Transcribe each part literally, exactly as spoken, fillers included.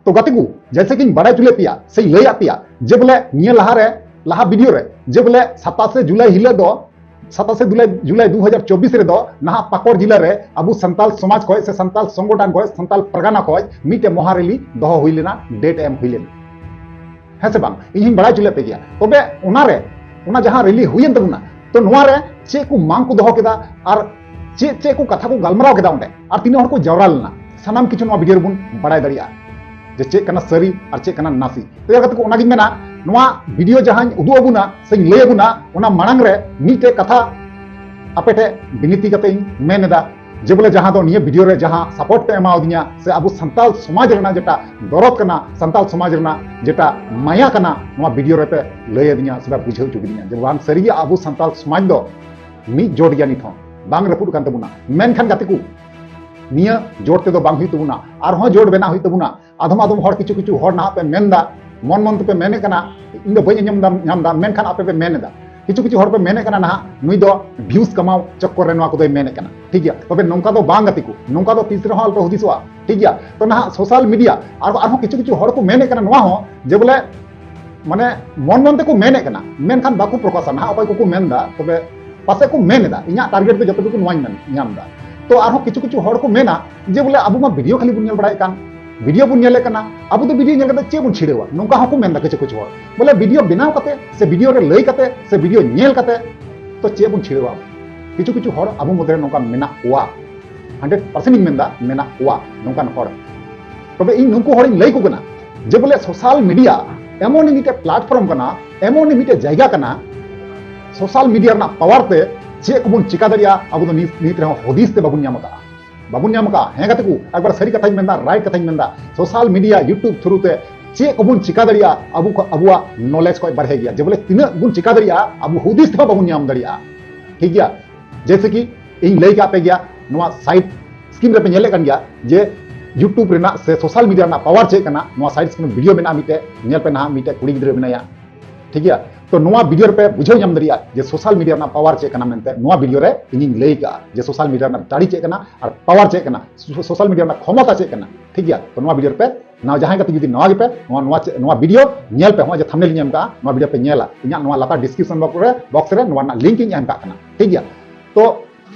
ᱛᱚ ᱜᱟᱛᱮ ᱠᱚ, ᱡᱮᱭᱥᱮ ᱠᱤᱧ ᱵᱟᱲᱟᱭ ᱦᱚᱪᱚ ᱞᱮᱫ ᱯᱮᱭᱟ ᱥᱮᱧ ᱞᱟᱹᱭᱟᱫ ᱯᱮᱭᱟ ᱡᱮ ᱵᱚᱞᱮ ᱱᱤᱭᱟᱹ ᱞᱟᱦᱟᱨᱮ, ᱞᱟᱦᱟ ᱵᱷᱤᱰᱤᱭᱳ ᱨᱮ, ᱡᱮ ᱵᱚᱞᱮ ᱥᱟᱛᱟᱥᱮ ᱡᱩᱞᱟᱭ ᱦᱤᱞᱳᱜ ᱫᱚ, ᱥᱟᱛᱟᱥᱮ ᱡᱩᱞᱟᱭ, ᱡᱩᱞᱟᱭ ᱫᱩ ᱦᱟᱡᱟᱨ ᱪᱚᱵᱵᱤᱥ ᱨᱮᱫᱚ ᱱᱟᱦᱟᱜ ᱯᱟᱠᱚᱲ ᱡᱤᱞᱟ ᱨᱮ ᱟᱵᱚ ᱥᱟᱱᱛᱟᱞ ᱥᱚᱢᱟᱡᱽ ᱠᱷᱚᱡ ᱥᱮ ᱥᱟᱱᱛᱟᱞ ᱥᱚᱝᱜᱚᱴᱷᱚᱱ ᱠᱷᱚᱡ, ᱥᱟᱱᱛᱟᱞ ᱯᱟᱨᱜᱟᱱᱟ ᱠᱷᱚᱡ ᱢᱤᱫᱴᱮᱡ ᱢᱚᱦᱟ ᱨᱮᱞᱤ ᱫᱚᱦᱚ ᱦᱩᱭ ᱞᱮᱱᱟ, ᱰᱮᱴ ᱮᱢ ᱦᱩᱭ ᱞᱮᱱᱟ᱾ ᱦᱮᱸ ᱥᱮ ᱵᱟᱝ? ᱤᱧ ᱦᱚᱧ ᱵᱟᱲᱟᱭ ᱦᱚᱪᱚ ᱞᱮᱫ ᱯᱮ ᱜᱮᱭᱟ᱾ ᱛᱚᱵᱮ ᱚᱱᱟᱨᱮ, ᱚᱱᱟ ᱡᱟᱦᱟᱸ ᱨᱮᱞᱤ ᱦᱩᱭᱮᱱ ᱛᱟᱵᱚᱱᱟ, ᱛᱚ ᱱᱚᱣᱟᱨᱮ ᱪᱮᱫ ᱠᱚ ᱢᱟᱝ ᱠᱚ ᱫᱚᱦᱚ ᱠᱮᱫᱟ ᱟᱨ ᱪᱮᱫ ᱪᱮᱫ ᱠᱚ ᱠᱟᱛᱷᱟ ᱠᱚ ᱜᱟᱞᱢᱟᱨᱟᱣ ᱠᱮᱫᱟ ᱚᱸᱰᱮ, ᱟᱨ ᱛᱤᱱᱟᱹᱜ ᱦᱚᱲ ᱠᱚ ᱡᱟᱣᱨᱟ ᱞᱮᱱᱟ, ᱥᱟᱱᱟᱢ ᱠᱤᱪᱷᱩ ᱱᱚᱣᱟ ᱵᱷᱤᱰᱤᱭᱳ ᱨᱮᱵᱚᱱ ᱵᱟᱲᱟᱭ ᱫᱟᱲᱮᱭᱟᱜᱼᱟ ᱡᱮ ᱪᱮᱫ ᱠᱟᱱᱟ ᱥᱟᱹᱨᱤ ᱟᱨ ᱪᱮᱫ ᱠᱟᱱᱟ ᱱᱟᱥᱮ᱾ ᱛᱚ ᱭᱟᱨ ᱜᱟᱛᱮ ᱠᱚ, ᱚᱱᱟᱜᱤᱧ ᱢᱮᱱᱟ, ᱱᱚᱣᱟ ᱵᱷᱤᱰᱤᱭᱳ ᱡᱟᱦᱟᱸᱧ ᱩᱫᱩᱜ ᱟᱵᱚᱱᱟ ᱥᱮᱧ ᱞᱟᱹᱭ ᱟᱵᱚᱱᱟ, ᱚᱱᱟ ᱢᱟᱲᱟᱝ ᱨᱮ ᱢᱤᱫᱴᱮᱡ ᱠᱟᱛᱷᱟ ᱟᱯᱮ ᱴᱷᱮᱡ ᱵᱤᱱᱤᱛᱤ ᱠᱟᱛᱮ ᱤᱧ ᱢᱮᱱ ᱮᱫᱟ ᱡᱮ ᱵᱚᱞᱮ ᱡᱟᱦᱟᱸ ᱫᱚ ᱱᱤᱭᱟᱹ ᱵᱷᱤᱰᱤᱭᱳ ᱨᱮ ᱡᱟᱦᱟᱸ ᱥᱟᱯᱳᱨᱴ ᱯᱮ ᱮᱢᱟᱣᱫᱤᱧᱟ ᱥᱮ ᱟᱵᱚ ᱥᱟᱱᱛᱟᱞ ᱥᱚᱢᱟᱡᱽ ᱨᱮᱱᱟᱜ ᱡᱮᱴᱟ ᱫᱚᱨᱚᱫ ᱠᱟᱱᱟ, ᱥᱟᱱᱛᱟᱞ ᱥᱚᱢᱟᱡᱽ ᱨᱮᱱᱟᱜ ᱡᱮᱴᱟ ᱢᱟᱭᱟ ᱠᱟᱱᱟ, ᱱᱚᱣᱟ ᱵᱷᱤᱰᱤᱭᱳ ᱨᱮᱯᱮ ᱞᱟᱹᱭ ᱟᱹᱫᱤᱧᱟ ᱥᱮ ᱯᱮ ᱵᱩᱡᱷᱟᱹᱣ ᱦᱚᱪᱚ ᱠᱤᱫᱤᱧᱟ ᱡᱮ ᱵᱟᱝ ᱥᱟᱹᱨᱤᱜᱮ ᱟᱵᱚ ᱥᱟᱱᱛᱟᱞ ᱥᱚᱢᱟᱡᱽ ᱫᱚ ᱢᱤᱫ ᱡᱳᱴ ᱜᱮᱭᱟ, ᱱᱤᱛ ᱦᱚᱸ ᱵᱟᱝ ᱨᱟᱹᱯᱩᱫ ᱟᱠᱟᱱ ᱛᱟᱵᱚᱱᱟ᱾ ᱢᱮᱱᱠᱷᱟᱱ ᱜᱟᱛᱮ ᱠᱚ, ᱱᱤᱭᱟᱹ ᱡᱳᱴ ᱛᱮᱫᱚ ᱵᱟᱝ ᱦᱩᱭᱩᱜ ᱛᱟᱵᱚᱱᱟ, ᱟᱨᱦᱚᱸ ᱡᱳᱴ ᱵᱮᱱᱟᱣ ᱦᱩᱭᱩᱜ ᱛᱟᱵᱚᱱᱟ᱾ ᱟᱫᱚᱢ ᱟᱫᱚᱢ ᱦᱚᱲ, ᱠᱤᱪᱷᱩ ᱠᱤᱪᱷᱩ ᱦᱚᱲ ᱱᱟᱦᱟᱜ ᱯᱮ ᱢᱮᱱ ᱮᱫᱟ, ᱢᱚᱱ ᱢᱚᱱ ᱛᱮᱯᱮ ᱢᱮᱱᱮᱫ ᱠᱟᱱᱟ, ᱤᱧ ᱫᱚ ᱵᱟᱹᱧ ᱟᱸᱡᱚᱢ ᱫᱟ, ᱧᱟᱢ ᱮᱫᱟ, ᱢᱮᱱᱠᱷᱟᱱ ᱟᱯᱮ ᱯᱮ ᱢᱮᱱ ᱮᱫᱟ, ᱠᱤᱪᱷᱩ ᱠᱤᱪᱷᱩ ᱦᱚᱲ ᱯᱮ ᱢᱮᱱᱮᱫ ᱠᱟᱱᱟ ᱱᱟᱦᱟᱜ, ᱱᱩᱭ ᱫᱚ ᱵᱷᱤᱭᱩᱥ ᱠᱟᱢᱟᱣ ᱪᱚᱠᱠᱚᱨ ᱨᱮ ᱱᱚᱣᱟ ᱠᱚᱫᱚᱭ ᱢᱮᱱᱮᱫ ᱠᱟᱱᱟ᱾ ᱴᱷᱤᱠ ᱜᱮᱭᱟ, ᱛᱚᱵᱮ ᱱᱚᱝᱠᱟ ᱫᱚ ᱵᱟᱝ ᱜᱟᱛᱮ ᱠᱚ, ᱱᱚᱝᱠᱟ ᱫᱚ ᱛᱤᱥ ᱨᱮᱦᱚᱸ ᱟᱞᱚᱯᱮ ᱦᱩᱫᱤᱥᱚᱜᱼᱟ᱾ ᱴᱷᱤᱠ ᱜᱮᱭᱟ, ᱛᱚ ᱱᱟᱦᱟᱜ ᱥᱳᱥᱟᱞ ᱢᱤᱰᱤᱭᱟ ᱟᱨ ᱟᱨᱦᱚᱸ ᱠᱤᱪᱷᱩ ᱠᱤᱪᱷᱩ ᱦᱚᱲ ᱠᱚ ᱢᱮᱱᱮᱫ ᱠᱟᱱᱟ ᱱᱚᱣᱟ ᱦᱚᱸ ᱡᱮ ᱵᱚᱞᱮ ᱢᱟᱱᱮ ᱢᱚᱱ ᱢᱚᱱ ᱛᱮᱠᱚ ᱢᱮᱱᱮᱫ ᱠᱟᱱᱟ, ᱢᱮᱱᱠᱷᱟᱱ ᱵᱟᱠᱚ ᱯᱨᱚᱠᱟᱥᱟ᱾ ᱱᱟᱦᱟᱜ ᱚᱠᱚᱭ ᱠᱚᱠᱚ ᱢᱮᱱ ᱮᱫᱟ, ᱛᱚᱵᱮ ᱯᱟᱥᱮᱡ ᱠᱚ ᱢᱮᱱ ᱮᱫᱟ, ᱤᱧᱟᱹᱜ ᱴᱟᱨᱜᱮᱴ ᱫᱚ ᱡᱚᱛᱚ ᱴᱩᱠᱩ ᱱᱚᱣᱟᱧ ᱢᱮᱱ ᱧᱟᱢ ᱮᱫᱟ᱾ ᱛᱚ ᱟᱨᱦᱚᱸ ᱠᱤᱪᱷᱩ ᱠᱤᱪᱷᱩ ᱦᱚᱲ ᱠᱚ ᱢᱮᱱᱟ ᱡᱮ ᱵᱚᱞᱮ ᱟᱵᱚ ᱢᱟ ᱵᱷᱤᱰᱤᱭᱳ ᱠᱷᱟᱹᱞᱤ ᱵᱚᱱ ᱧᱮᱞ ᱵᱟᱲᱟᱭᱮᱫ ᱠᱟᱱ, ᱵᱷᱤᱰᱤᱭᱳ ᱵᱚᱱ ᱧᱮᱞᱮᱫ ᱠᱟᱱᱟ, ᱟᱵᱚ ᱫᱚ ᱵᱷᱤᱰᱤᱭᱳ ᱧᱮᱞ ᱠᱟᱛᱮ ᱪᱮᱫ ᱵᱚᱱ ᱪᱷᱤᱲᱟᱹᱣᱟ? ᱱᱚᱝᱠᱟ ᱦᱚᱸᱠᱚ ᱢᱮᱱ ᱮᱫᱟ ᱠᱤᱪᱷᱩ ᱠᱤᱪᱷᱩ ᱦᱚᱲ, ᱵᱚᱞᱮ ᱵᱷᱤᱰᱤᱭᱳ ᱵᱮᱱᱟᱣ ᱠᱟᱛᱮ ᱥᱮ ᱵᱷᱤᱰᱤᱭᱳ ᱨᱮ ᱞᱟᱹᱭ ᱠᱟᱛᱮ ᱥᱮ ᱵᱷᱤᱰᱤᱭᱳ ᱧᱮᱞ ᱠᱟᱛᱮ ᱛᱚ ᱪᱮᱫ ᱵᱚᱱ ᱪᱷᱤᱲᱟᱹᱣᱟ? ᱠᱤᱪᱷᱩ ᱠᱤᱪᱷᱩ ᱦᱚᱲ ᱟᱵᱚ ᱢᱚᱫᱽᱫᱷᱮ ᱨᱮ ᱱᱚᱝᱠᱟ ᱢᱮᱱᱟᱜ ᱠᱚᱣᱟ, ᱦᱟᱱᱰᱨᱮᱰ ᱯᱟᱨᱥᱮᱱᱴ ᱤᱧ ᱢᱮᱱᱫᱟ, ᱢᱮᱱᱟᱜ ᱠᱚᱣᱟ ᱱᱚᱝᱠᱟᱱ ᱦᱚᱲ᱾ ᱛᱚᱵᱮ ᱤᱧ ᱱᱩᱠᱩ ᱦᱚᱲᱤᱧ ᱞᱟᱹᱭ ᱟᱠᱚ ᱠᱟᱱᱟ ᱡᱮ ᱵᱚᱞᱮ ᱥᱳᱥᱟᱞ ᱢᱤᱰᱤᱭᱟ ᱮᱢᱚᱱ ᱢᱤᱫᱴᱮᱡ ᱯᱞᱟᱴᱯᱷᱚᱨᱢ ᱠᱟᱱᱟ, ᱮᱢᱚᱱ ᱢᱤᱫᱴᱮᱡ ᱡᱟᱭᱜᱟ ᱠᱟᱱᱟ, ᱥᱳᱥᱟᱞ ᱢᱤᱰᱤᱭᱟ ᱨᱮᱱᱟᱜ ᱯᱟᱣᱟᱨ ᱛᱮ ᱪᱮᱫ ᱠᱚᱵᱚᱱ ᱪᱤᱠᱟ ᱫᱟᱲᱮᱭᱟᱜᱼᱟ, ᱟᱵᱚ ᱫᱚ ᱱᱤᱛ, ᱱᱤᱛ ᱨᱮᱦᱚᱸ ᱦᱩᱫᱤᱥ ᱛᱮ ᱵᱟᱵᱚᱱ ᱧᱟᱢ ᱟᱠᱟᱫᱼᱟ, ᱵᱟᱵᱚᱱ ᱧᱟᱢ ᱟᱠᱟᱫᱼᱟ᱾ ᱦᱮᱸ ᱜᱟᱛᱮ ᱠᱚ, ᱮᱠᱵᱟᱨ ᱥᱟᱹᱨᱤ ᱠᱟᱛᱷᱟᱧ ᱢᱮᱱᱫᱟ, ᱨᱟᱭᱤᱴ ᱠᱟᱛᱷᱟᱧ ᱢᱮᱱᱫᱟ᱾ ᱥᱳᱥᱟᱞ ᱢᱤᱰᱤᱭᱟ, YouTube ᱛᱷᱨᱩ ᱛᱮ ᱪᱮᱫ ᱠᱚᱵᱚᱱ ᱪᱤᱠᱟ ᱫᱟᱲᱮᱭᱟᱜᱼᱟ, ᱟᱵᱚ ᱠᱷᱚ-, ᱟᱵᱚᱣᱟᱜ ᱱᱚᱞᱮᱡᱽ ᱠᱷᱚᱡ ᱵᱟᱨᱦᱮ ᱜᱮᱭᱟ, ᱡᱮ ᱵᱚᱞᱮ ᱛᱤᱱᱟᱹᱜ ᱵᱚᱱ ᱪᱤᱠᱟ ᱫᱟᱲᱮᱭᱟᱜᱼᱟ, ᱟᱵᱚ ᱦᱩᱫᱤᱥ ᱛᱮᱦᱚᱸ ᱵᱟᱵᱚᱱ ᱧᱟᱢ ᱫᱟᱲᱮᱭᱟᱜᱼᱟ᱾ ᱴᱷᱤᱠ ᱜᱮᱭᱟ, ᱡᱮᱭᱥᱮ ᱠᱤ ᱤᱧ ᱞᱟᱹᱭ ᱠᱟᱜ ᱯᱮ ᱜᱮᱭᱟ, ᱱᱚᱣᱟ ᱥᱟᱭᱤᱰ ᱥᱠᱨᱤᱱ ᱨᱮᱯᱮ ᱧᱮᱞᱮᱫ ᱠᱟᱱ ᱜᱮᱭᱟ ᱡᱮ YouTube ᱨᱮᱱᱟᱜ ᱥᱮ ᱥᱳᱥᱟᱞ ᱢᱤᱰᱤᱭᱟ ᱨᱮᱱᱟᱜ ᱯᱟᱣᱟᱨ ᱪᱮᱫ ᱠᱟᱱᱟ᱾ ᱱᱚᱣᱟ ᱥᱟᱭᱤᱰ ᱥᱠᱨᱤᱱ ᱵᱷᱤᱰᱤᱭᱳ ᱢᱮᱱᱟᱜᱼᱟ ᱢᱤᱫᱴᱮᱡ, ᱧᱮᱞ ᱯᱮ ᱱᱟᱦᱟᱜ, ᱢᱤᱫᱴᱮᱡ ᱠᱩᱲᱤ ᱜᱤᱫᱽᱨᱟᱹ ᱢᱮᱱᱟᱭᱟ, ᱴᱷᱤᱠ ᱜᱮᱭᱟ, ᱛᱚ ᱱᱚᱣᱟ ᱵᱷᱤᱰᱤᱭᱳ ᱨᱮᱯᱮ ᱵᱩᱡᱷᱟᱹᱣ ᱧᱟᱢ ᱫᱟᱲᱮᱭᱟᱜᱼᱟ ᱡᱮ ᱥᱳᱥᱟᱞ ᱢᱤᱰᱤᱭᱟ ᱨᱮᱱᱟᱜ ᱯᱟᱣᱟᱨ ᱪᱮᱫ ᱠᱟᱱᱟ ᱢᱮᱱᱛᱮ᱾ ᱱᱚᱣᱟ ᱵᱷᱤᱰᱤᱭᱳ ᱨᱮ ᱤᱧᱤᱧ ᱞᱟᱹᱭ ᱠᱟᱜᱼᱟ ᱡᱮ ᱥᱳᱥᱟᱞ ᱢᱤᱰᱤᱭᱟ ᱨᱮᱱᱟᱜ ᱫᱟᱲᱮ ᱪᱮᱫ ᱠᱟᱱᱟ ᱟᱨ ᱯᱟᱣᱟᱨ ᱪᱮᱫ ᱠᱟᱱᱟ, ᱥᱳ-, ᱥᱳᱥᱟᱞ ᱢᱤᱰᱤᱭᱟ ᱨᱮᱱᱟᱜ ᱠᱷᱚᱢᱚᱛᱟ ᱪᱮᱫ ᱠᱟᱱᱟ, ᱴᱷᱤᱠ ᱜᱮᱭᱟ? ᱛᱚ ᱱᱚᱣᱟ ᱵᱷᱤᱰᱤᱭᱳ ᱨᱮᱯᱮ ᱱᱟᱣᱟ, ᱡᱟᱦᱟᱸᱭ ᱜᱟᱛᱮ ᱡᱩᱫᱤ ᱱᱟᱣᱟ ᱜᱮᱯᱮ ᱱᱚᱣᱟ, ᱱᱚᱣᱟ ᱪᱮ-, ᱱᱚᱣᱟ ᱵᱷᱤᱰᱤᱭᱳ ᱧᱮᱞ ᱯᱮ, ᱱᱚᱜᱼᱚᱭ ᱡᱮ ᱛᱷᱟᱢᱵᱱᱮᱞ ᱤᱧ ᱮᱢ ᱠᱟᱜᱼᱟ, ᱱᱚᱣᱟ ᱵᱷᱤᱰᱤᱭᱳ ᱯᱮ ᱧᱮᱞᱟ, ᱤᱧᱟᱹᱜ ᱱᱚᱣᱟ ᱞᱟᱛᱟᱨ ᱰᱤᱥᱠᱨᱤᱯᱥᱚᱱ ᱵᱚᱠᱥ ᱨᱮ, ᱵᱚᱠᱥ ᱨᱮ ᱱᱚᱣᱟ ᱨᱮᱱᱟᱜ ᱞᱤᱝᱠ ᱤᱧ ᱮᱢ ᱠᱟᱜ ᱠᱟᱱᱟ, ᱴᱷᱤᱠ ᱜᱮᱭᱟ? ᱛᱚ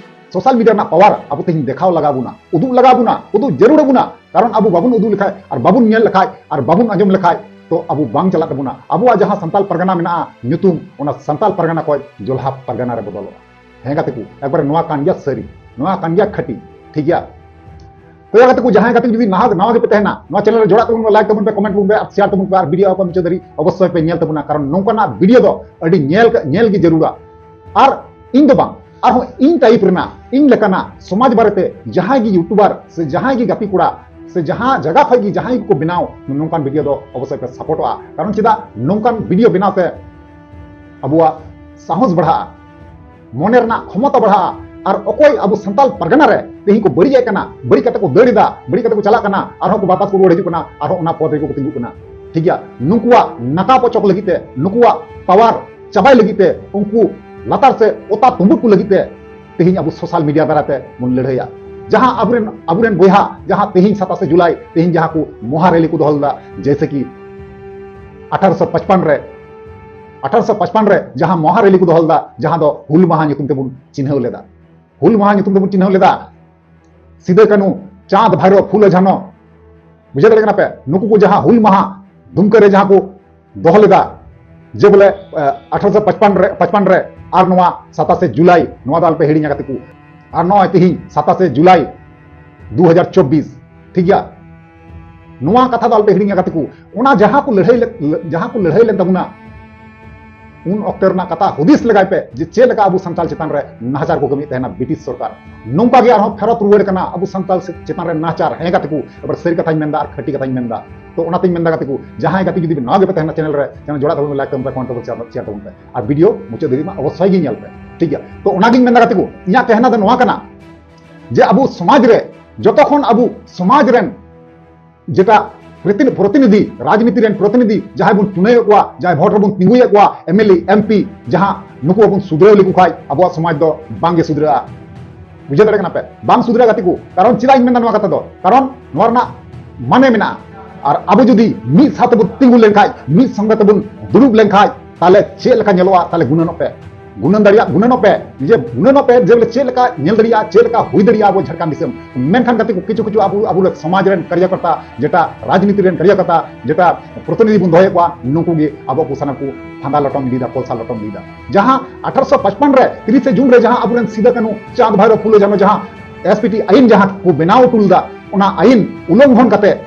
ᱥᱳᱥᱟᱞ ᱢᱤᱰᱤᱭᱟ ᱨᱮᱱᱟᱜ ᱯᱟᱣᱟᱨ ᱟᱵᱚ ᱛᱮᱦᱮᱧ ᱫᱮᱠᱷᱟᱣ ᱞᱟᱜᱟᱣ ᱵᱚᱱᱟ, ᱩᱫᱩᱜ ᱞᱟᱜᱟᱣ ᱵᱚᱱᱟ, ᱩᱫᱩᱜ ᱡᱟᱹᱨᱩᱲ ᱟᱵᱚᱱᱟ᱾ ᱠᱟᱨᱚᱱ ᱟᱵᱚ ᱵᱟᱵᱚᱱ ᱩᱫᱩᱜ ᱞᱮᱠᱷᱟᱡ ᱟᱨ ᱵᱟᱵᱚᱱ ᱧᱮᱞ ᱞᱮᱠᱷᱟᱡ ᱟᱨ ᱵᱟᱵᱚᱱ ᱟᱸᱡᱚᱢ ᱞᱮᱠᱷᱟᱡ ᱛᱚ ᱟᱵᱚ ᱵᱟᱝ ᱪᱟᱞᱟᱜ ᱛᱟᱵᱚᱱᱟ᱾ ᱟᱵᱚᱣᱟᱜ ᱡᱟᱦᱟᱸ ᱥᱟᱱᱛᱟᱞ ᱯᱟᱨᱜᱟᱱᱟ ᱢᱮᱱᱟᱜᱼᱟ ᱧᱩᱛᱩᱢ, ᱚᱱᱟ ᱥᱟᱱᱛᱟᱞ ᱯᱟᱨᱜᱟᱱᱟ ᱠᱷᱚᱡ ᱡᱚᱞᱦᱟ ᱯᱟᱨᱜᱟᱱᱟ ᱨᱮ ᱵᱚᱫᱚᱞᱚᱜᱼᱟ᱾ ᱦᱮᱸ ᱜᱟᱛᱮ ᱠᱚ, ᱮᱠᱵᱟᱨᱮ ᱱᱚᱣᱟ ᱠᱟᱱ ᱜᱮᱭᱟ ᱥᱟᱹᱨᱤ, ᱱᱚᱣᱟ ᱠᱟᱱ ᱜᱮᱭᱟ ᱠᱷᱟᱹᱴᱤ, ᱴᱷᱤᱠ ᱜᱮᱭᱟ? ᱛᱚ ᱭᱟ ᱜᱟᱛᱮ ᱠᱚ, ᱡᱟᱦᱟᱸᱭ ᱜᱟᱛᱮ ᱠᱚ ᱡᱩᱫᱤ ᱱᱟᱦᱟᱜ ᱱᱟᱣᱟ ᱜᱮᱯᱮ ᱛᱟᱦᱮᱱᱟ, ᱱᱚᱣᱟ ᱪᱮᱱᱮᱞ ᱨᱮ ᱡᱚᱲᱟᱜ ᱛᱟᱵᱚᱱ ᱯᱮ, ᱞᱟᱭᱤᱠ ᱛᱟᱵᱚᱱ ᱯᱮ, ᱠᱚᱢᱮᱱᱴ ᱛᱟᱵᱚᱱ ᱯᱮ ᱟᱨ ᱥᱮᱭᱟᱨ ᱛᱟᱵᱚᱱ ᱯᱮ ᱟᱨ ᱵᱷᱤᱰᱤᱭᱳ ᱟᱯᱮ ᱢᱩᱪᱟᱹᱫ ᱫᱷᱟᱹᱨᱤᱡ ᱚᱵᱚᱥᱥᱳᱭ ᱯᱮ ᱧᱮᱞ ᱛᱟᱵᱚᱱᱟ, ᱠᱟᱨᱚᱱ ᱱᱚᱝᱠᱟᱱᱟᱜ ᱵᱷᱤᱰᱤᱭᱳ ᱫᱚ ᱟᱹᱰᱤ ᱧᱮᱞ, ᱧᱮᱞ ᱜᱮ ᱡᱟᱹᱨᱩᱲᱟ᱾ ᱟᱨ ᱤᱧ ᱫᱚ ᱵᱟᱝ, ᱟᱨᱦᱚᱸ ᱤᱧ ᱴᱟᱭᱤᱯ ᱨᱮᱱᱟᱜ, ᱤᱧ ᱞᱮᱠᱟᱱᱟᱜ ᱥᱚᱢᱟᱡᱽ ᱵᱟᱨᱮᱛᱮ ᱡᱟᱦᱟᱸᱭ ᱜᱮ ᱭᱩᱴᱩᱵᱟᱨ ᱥᱮ ᱡᱟᱦᱟᱸᱭ ᱜᱮ ᱜᱟᱛᱮ ᱠᱚᱲᱟ ᱥᱮ ᱡᱟᱦᱟᱸ ᱡᱟᱭᱜᱟ ᱠᱷᱚᱡ ᱜᱮ ᱡᱟᱦᱟᱸᱭ ᱜᱮᱠᱚ ᱵᱮᱱᱟᱣ, ᱱᱚᱝᱠᱟᱱ ᱵᱷᱤᱰᱤᱭᱳ ᱫᱚ ᱚᱵᱚᱥᱥᱳᱭ ᱯᱮ ᱥᱟᱯᱳᱨᱴᱚᱜᱼᱟ᱾ ᱠᱟᱨᱚᱱ ᱪᱮᱫᱟᱜ ᱱᱚᱝᱠᱟᱱ ᱵᱷᱤᱰᱤᱭᱳ ᱵᱮᱱᱟᱣ ᱛᱮ ᱟᱵᱚᱣᱟᱜ ᱥᱟᱦᱚᱥ ᱵᱟᱲᱦᱟᱜᱼᱟ, ᱢᱚᱱᱮ ᱨᱮᱱᱟᱜ ᱠᱷᱚᱢᱚᱛᱟ ᱵᱟᱲᱦᱟᱜᱼᱟ᱾ ᱟᱨ ᱚᱠᱚᱭ ᱟᱵᱚ ᱥᱟᱱᱛᱟᱞ ᱯᱟᱨᱜᱟᱱᱟ ᱨᱮ ᱛᱮᱦᱮᱧ ᱠᱚ ᱵᱟᱹᱲᱤᱡᱮᱫ ᱠᱟᱱᱟ, ᱵᱟᱹᱲᱤᱡ ᱠᱟᱛᱮ ᱠᱚ ᱫᱟᱹᱲ ᱮᱫᱟ, ᱵᱟᱹᱲᱤᱡ ᱠᱟᱛᱮ ᱠᱚ ᱪᱟᱞᱟᱜ ᱠᱟᱱᱟ, ᱟᱨᱦᱚᱸ ᱠᱚ ᱵᱟᱯᱟᱥ ᱠᱚ ᱨᱩᱣᱟᱹᱲ ᱦᱤᱡᱩᱜ ᱠᱟᱱᱟ, ᱟᱨᱦᱚᱸ ᱚᱱᱟ ᱯᱚᱫ ᱨᱮᱠᱚ ᱛᱤᱸᱜᱩᱜ ᱠᱟᱱᱟ, ᱴᱷᱤᱠ ᱜᱮᱭᱟ? ᱱᱩᱠᱩᱣᱟᱜ ᱱᱟᱠᱟᱯ ᱚᱪᱚᱠ ᱞᱟᱹᱜᱤᱫ ᱛᱮ, ᱱᱩᱠᱩᱣᱟᱜ ᱯᱟᱣᱟᱨ ᱪᱟᱵᱟᱭ ᱞᱟᱹᱜᱤᱫ ᱛᱮ, ᱩᱱᱠᱩ ᱞᱟᱛᱟᱨ ᱥᱮ ᱚᱛᱟ ᱛᱩᱢᱵᱩᱫ ᱠᱚ ᱞᱟᱹᱜᱤᱫ ᱛᱮ ᱛᱮᱦᱮᱧ ᱟᱵᱚ ᱥᱳᱥᱟᱞ ᱢᱤᱰᱤᱭᱟ ᱫᱟᱨᱟᱭ ᱛᱮ ᱵᱚᱱ ᱞᱟᱹᱲᱦᱟᱹᱭᱟ᱾ ᱡᱟᱦᱟᱸ ᱟᱵᱚᱨᱮᱱ, ᱟᱵᱚᱨᱮᱱ ᱵᱚᱭᱦᱟ ᱡᱟᱦᱟᱸ ᱛᱮᱦᱮᱧ ᱥᱟᱛᱟᱥᱮ ᱡᱩᱞᱟᱭ ᱛᱮᱦᱮᱧ ᱡᱟᱦᱟᱸ ᱠᱚ ᱢᱚᱦᱟ ᱨᱮᱞᱤ ᱠᱚ ᱫᱚᱦᱚ ᱞᱮᱫᱟ, ᱡᱮᱭᱥᱮ ᱠᱤ ᱟᱴᱷᱟᱨᱚᱥᱚ ᱯᱟᱸᱪᱯᱟᱱ ᱨᱮ, ᱟᱴᱷᱟᱨᱚᱥᱚ ᱯᱟᱸᱪᱯᱟᱱ ᱨᱮ ᱡᱟᱦᱟᱸ ᱢᱚᱦᱟ ᱨᱮᱞᱤ ᱠᱚ ᱫᱚᱦᱚ ᱞᱮᱫᱟ, ᱡᱟᱦᱟᱸ ᱫᱚ ᱦᱩᱞ ᱢᱟᱦᱟ ᱧᱩᱛᱩᱢ ᱛᱮᱵᱚᱱ ᱪᱤᱱᱦᱟᱹᱣ ᱞᱮᱫᱟ, ᱦᱩᱞ ᱢᱟᱦᱟ ᱧᱩᱛᱩᱢ ᱛᱮᱵᱚᱱ ᱪᱤᱱᱦᱟᱹᱣ ᱞᱮᱫᱟ, ᱥᱤᱫᱟᱹ ᱠᱟᱹᱱᱦᱩ, ᱪᱟᱸᱫ, ᱵᱷᱟᱭᱨᱚ, ᱯᱷᱩᱞᱳ, ᱡᱷᱟᱱᱚ, ᱵᱩᱡᱷᱟᱹᱣ ᱫᱟᱲᱮᱭᱟᱜ ᱠᱟᱱᱟ ᱯᱮ? ᱱᱩᱠᱩ ᱠᱚ ᱡᱟᱦᱟᱸ ᱦᱩᱞ ᱢᱟᱦᱟ ᱫᱩᱢᱠᱟᱹ ᱨᱮ ᱡᱟᱦᱟᱸ ᱠᱚ ᱫᱚᱦᱚ ᱞᱮᱫᱟ, ᱡᱮ ᱵᱚᱞᱮ, ᱟᱴᱷᱟᱨᱚᱥᱚ ᱯᱟᱸᱪᱯᱟᱱ ᱨᱮ, ᱯᱟᱸᱪᱯᱟᱱ ᱨᱮ, ᱟᱨ ᱱᱚᱣᱟ ᱥᱟᱛᱟᱥᱮ ᱡᱩᱞᱟᱭ, ᱱᱚᱣᱟ ᱫᱚ ᱟᱞᱚᱯᱮ ᱦᱤᱲᱤᱧᱟ ᱜᱟᱛᱮ ᱠᱚ, ᱟᱨ ᱱᱚᱜᱼᱚᱭ ᱛᱮᱦᱮᱧ ᱥᱟᱛᱟᱥᱮ ᱡᱩᱞᱟᱭ ᱫᱩ ᱦᱟᱡᱟᱨ ᱪᱚᱵᱵᱤᱥ, ᱴᱷᱤᱠ ᱜᱮᱭᱟ? ᱱᱚᱣᱟ ᱠᱟᱛᱷᱟ ᱫᱚ ᱟᱞᱚᱯᱮ ᱦᱤᱲᱤᱧᱟ ᱜᱟᱛᱮ ᱠᱚ, ᱚᱱᱟ ᱡᱟᱦᱟᱸ ᱠᱚ ᱞᱟᱹᱲᱦᱟᱹᱭ ᱞᱮ-, ᱡᱟᱦᱟᱸ ᱠᱚ ᱞᱟᱹᱲᱦᱟᱹᱭ ᱞᱮᱱ ᱛᱟᱵᱚᱱᱟ, ᱩᱱ ᱚᱠᱛᱮ ᱨᱮᱱᱟᱜ ᱠᱟᱛᱷᱟ ᱦᱩᱫᱤᱥ ᱞᱮᱜᱟᱭ ᱯᱮ ᱡᱮ ᱪᱮᱫ ᱞᱮᱠᱟ ᱟᱵᱚ ᱥᱟᱱᱛᱟᱲ ᱪᱮᱛᱟᱱ ᱨᱮ ᱱᱟᱦᱟᱪᱟᱨ ᱠᱚ ᱠᱟᱹᱢᱤᱭᱮᱫ ᱛᱟᱦᱮᱱᱟ ᱵᱨᱤᱴᱤᱥ ᱥᱚᱨᱠᱟᱨ᱾ ᱱᱚᱝᱠᱟ ᱜᱮ ᱟᱨᱦᱚᱸ ᱯᱷᱮᱨᱚᱛ ᱨᱩᱣᱟᱹᱲ ᱠᱟᱱᱟ ᱟᱵᱚ ᱥᱟᱱᱛᱟᱲ ᱪᱮᱛᱟᱱ ᱨᱮ ᱱᱟᱦᱟᱪᱟᱨ᱾ ᱦᱮᱸ ᱜᱟᱛᱮ ᱠᱚ, ᱮᱵᱟᱨ ᱥᱟᱹᱨᱤ ᱠᱟᱛᱷᱟᱧ ᱢᱮᱱᱫᱟ ᱟᱨ ᱠᱷᱟᱹᱴᱤ ᱠᱟᱛᱷᱟᱧ ᱢᱮᱱᱫᱟ᱾ ᱛᱚ ᱚᱱᱟᱛᱮᱧ ᱢᱮᱱᱫᱟ ᱜᱟᱛᱮ ᱠᱚ, ᱡᱟᱦᱟᱸᱭ ᱜᱟᱛᱮ ᱡᱩᱫᱤ ᱱᱟᱣᱟ ᱜᱮᱯᱮ ᱛᱟᱦᱮᱱᱟ ᱪᱮᱱᱮᱞ ᱨᱮ, ᱪᱮᱱᱮᱞ ᱡᱚᱲᱟᱜ ᱛᱟᱵᱚᱱ ᱯᱮ, ᱞᱟᱭᱤᱠ ᱛᱟᱵᱚᱱ ᱯᱮ, ᱠᱚᱢᱮᱱᱴ ᱛᱟᱵᱚᱱ ᱯᱮ, ᱥᱮᱭᱟᱨ ᱛᱟᱵᱚᱱ ᱯᱮ ᱟᱨ ᱵᱷᱤᱰᱤᱭᱳ ᱢᱩᱪᱟᱹᱫ ᱫᱷᱟᱹᱵᱤᱡ ᱢᱟ ᱚᱵᱚᱥᱥᱳᱭ ᱜᱮ ᱧᱮᱞ ᱯᱮ, ᱴᱷᱤᱠ ᱜᱮᱭᱟ? ᱛᱚ ᱚᱱᱟᱜᱤᱧ ᱢᱮᱱᱫᱟ ᱜᱟᱛᱮ ᱠᱚ, ᱤᱧᱟᱹᱜ ᱠᱮᱦᱱᱟ ᱫᱚ ᱱᱚᱣᱟ ᱠᱟᱱᱟ ᱡᱮ ᱟᱵᱚ ᱥᱚᱢᱟᱡᱽ ᱨᱮ ᱡᱚᱛᱚ ᱠᱷᱚᱱ ᱟᱵᱚ ᱥᱚᱢᱟᱡᱽ ᱨᱮᱱ ᱡᱮᱴᱟ ᱯᱨᱚᱛᱤᱱᱤ- ᱯᱨᱚᱛᱤᱱᱤᱫᱷᱤ, ᱨᱟᱡᱽᱱᱤᱛᱤ ᱨᱮᱱ ᱯᱨᱚᱛᱤᱱᱤᱫᱷᱤ ᱡᱟᱦᱟᱸᱭ ᱵᱚᱱ ᱪᱩᱱᱟᱹᱣᱮᱫ ᱠᱚᱣᱟ, ᱡᱟᱦᱟᱸᱭ ᱵᱷᱳᱴ ᱨᱮᱵᱚᱱ ᱛᱤᱸᱜᱩᱭᱮᱫ ᱠᱚᱣᱟ, M L A, M P, ᱡᱟᱦᱟᱸ ᱱᱩᱠᱩ ᱵᱟᱵᱚᱱ ᱥᱩᱫᱷᱨᱟᱹᱣ ᱞᱮᱠᱚ ᱠᱷᱟᱡ ᱟᱵᱚᱣᱟᱜ ᱥᱚᱢᱟᱡᱽ ᱫᱚ ᱵᱟᱝᱜᱮ ᱥᱩᱫᱷᱨᱟᱹᱜᱼᱟ᱾ ᱵᱩᱡᱷᱟᱹᱣ ᱫᱟᱲᱮᱭᱟᱜ ᱠᱟᱱᱟ ᱯᱮ? ᱵᱟᱝ ᱥᱩᱫᱷᱨᱟᱹᱜᱼᱟ ᱜᱟᱛᱮ ᱠᱚ᱾ ᱠᱟᱨᱚᱱ ᱪᱮᱫᱟᱜ ᱤᱧ ᱢᱮᱱᱫᱟ ᱱᱚᱣᱟ ᱠᱟᱛᱷᱟ ᱫᱚ? ᱠᱟᱨᱚᱱ ᱱᱚᱣᱟ ᱨᱮᱱᱟᱜ ᱢᱟᱱᱮ ᱢᱮᱱᱟᱜᱼᱟ᱾ ᱟᱨ ᱟᱵᱚ ᱡᱩᱫᱤ ᱢᱤᱫ ᱥᱟᱶ ᱛᱮᱵᱚᱱ ᱛᱤᱸᱜᱩ ᱞᱮᱱᱠᱷᱟᱡ, ᱢᱤᱫ ᱥᱚᱸᱜᱮ ᱛᱮᱵᱚᱱ ᱫᱩᱲᱩᱵ ᱞᱮᱱᱠᱷᱟᱡ, ᱛᱟᱦᱞᱮ ᱪᱮᱫ ᱞᱮᱠᱟ ᱧᱮᱞᱚᱜᱼᱟ? ᱛᱟᱦᱞᱮ ᱜᱩᱱᱟᱹᱱᱚᱜ ᱯᱮ, ᱜᱩᱱᱟᱹᱱ ᱫᱟᱲᱮᱭᱟᱜ, ᱜᱩᱱᱟᱹᱱᱚᱜ ᱯᱮ, ᱱᱤᱡᱮ ᱜᱩᱱᱟᱹᱱᱚᱜ ᱯᱮ ᱡᱮ ᱵᱚᱞᱮ ᱪᱮᱫ ᱞᱮᱠᱟ ᱧᱮᱞ ᱫᱟᱲᱮᱭᱟᱜᱼᱟ, ᱪᱮᱫ ᱞᱮᱠᱟ ᱦᱩᱭ ᱫᱟᱲᱮᱭᱟᱜᱼᱟ ᱟᱵᱚ ᱡᱷᱟᱲᱠᱷᱚᱸᱰ ᱫᱤᱥᱚᱢ᱾ ᱢᱮᱱᱠᱷᱟᱱ ᱜᱟᱛᱮ ᱠᱚ, ᱠᱤᱪᱷᱩ ᱠᱤᱪᱷᱩ ᱟᱵᱚ, ᱟᱵᱚ ᱥᱚᱢᱟᱡᱽ ᱨᱮᱱ ᱠᱟᱨᱭᱟᱠᱚᱨᱛᱟ, ᱡᱮᱴᱟ ᱨᱟᱡᱽᱱᱤᱛᱤ ᱨᱮᱱ ᱠᱟᱨᱭᱟᱠᱚᱨᱛᱟ, ᱡᱮᱴᱟ ᱯᱨᱚᱛᱤᱱᱤᱫᱷᱤ ᱵᱚᱱ ᱫᱚᱦᱚᱭᱮᱫ ᱠᱚᱣᱟ, ᱱᱩᱠᱩ ᱜᱮ ᱟᱵᱚ ᱠᱚ ᱥᱟᱱᱟᱢ ᱠᱚ ᱯᱷᱟᱸᱫᱟ ᱞᱚᱴᱚᱢ ᱤᱫᱤᱭᱮᱫᱟ, ᱠᱚᱞᱥᱟ ᱞᱚᱴᱚᱢ ᱤᱫᱤᱭᱮᱫᱟ᱾ ᱡᱟᱦᱟᱸ ᱟᱴᱷᱟᱨᱚᱥᱚ ᱯᱟᱸᱪᱯᱟᱱ ᱨᱮ ᱛᱤᱨᱤᱥᱮ ᱡᱩᱱ ᱨᱮ ᱡᱟᱦᱟᱸ ᱟᱵᱚᱨᱮᱱ ᱥᱤᱫᱟᱹ ᱠᱟᱹᱱᱦᱩ, ᱪᱟᱸᱫᱽ ᱵᱷᱟᱭᱨᱚ, ᱯᱷᱩᱞᱳ ᱡᱷᱟᱱᱚ ᱡᱟᱦᱟᱸ ᱮᱥ ᱯᱤ ᱴᱤ ᱟᱭᱤᱱ ᱡᱟᱦᱟᱸ ᱠᱚ ᱵᱮᱱᱟᱣ ᱦᱚᱴᱚ ᱞᱮᱫᱟ, ᱚᱱᱟ ᱟᱭᱤᱱ ᱩᱞᱞᱚᱝᱜᱷᱚᱱ ᱠᱟᱛᱮ,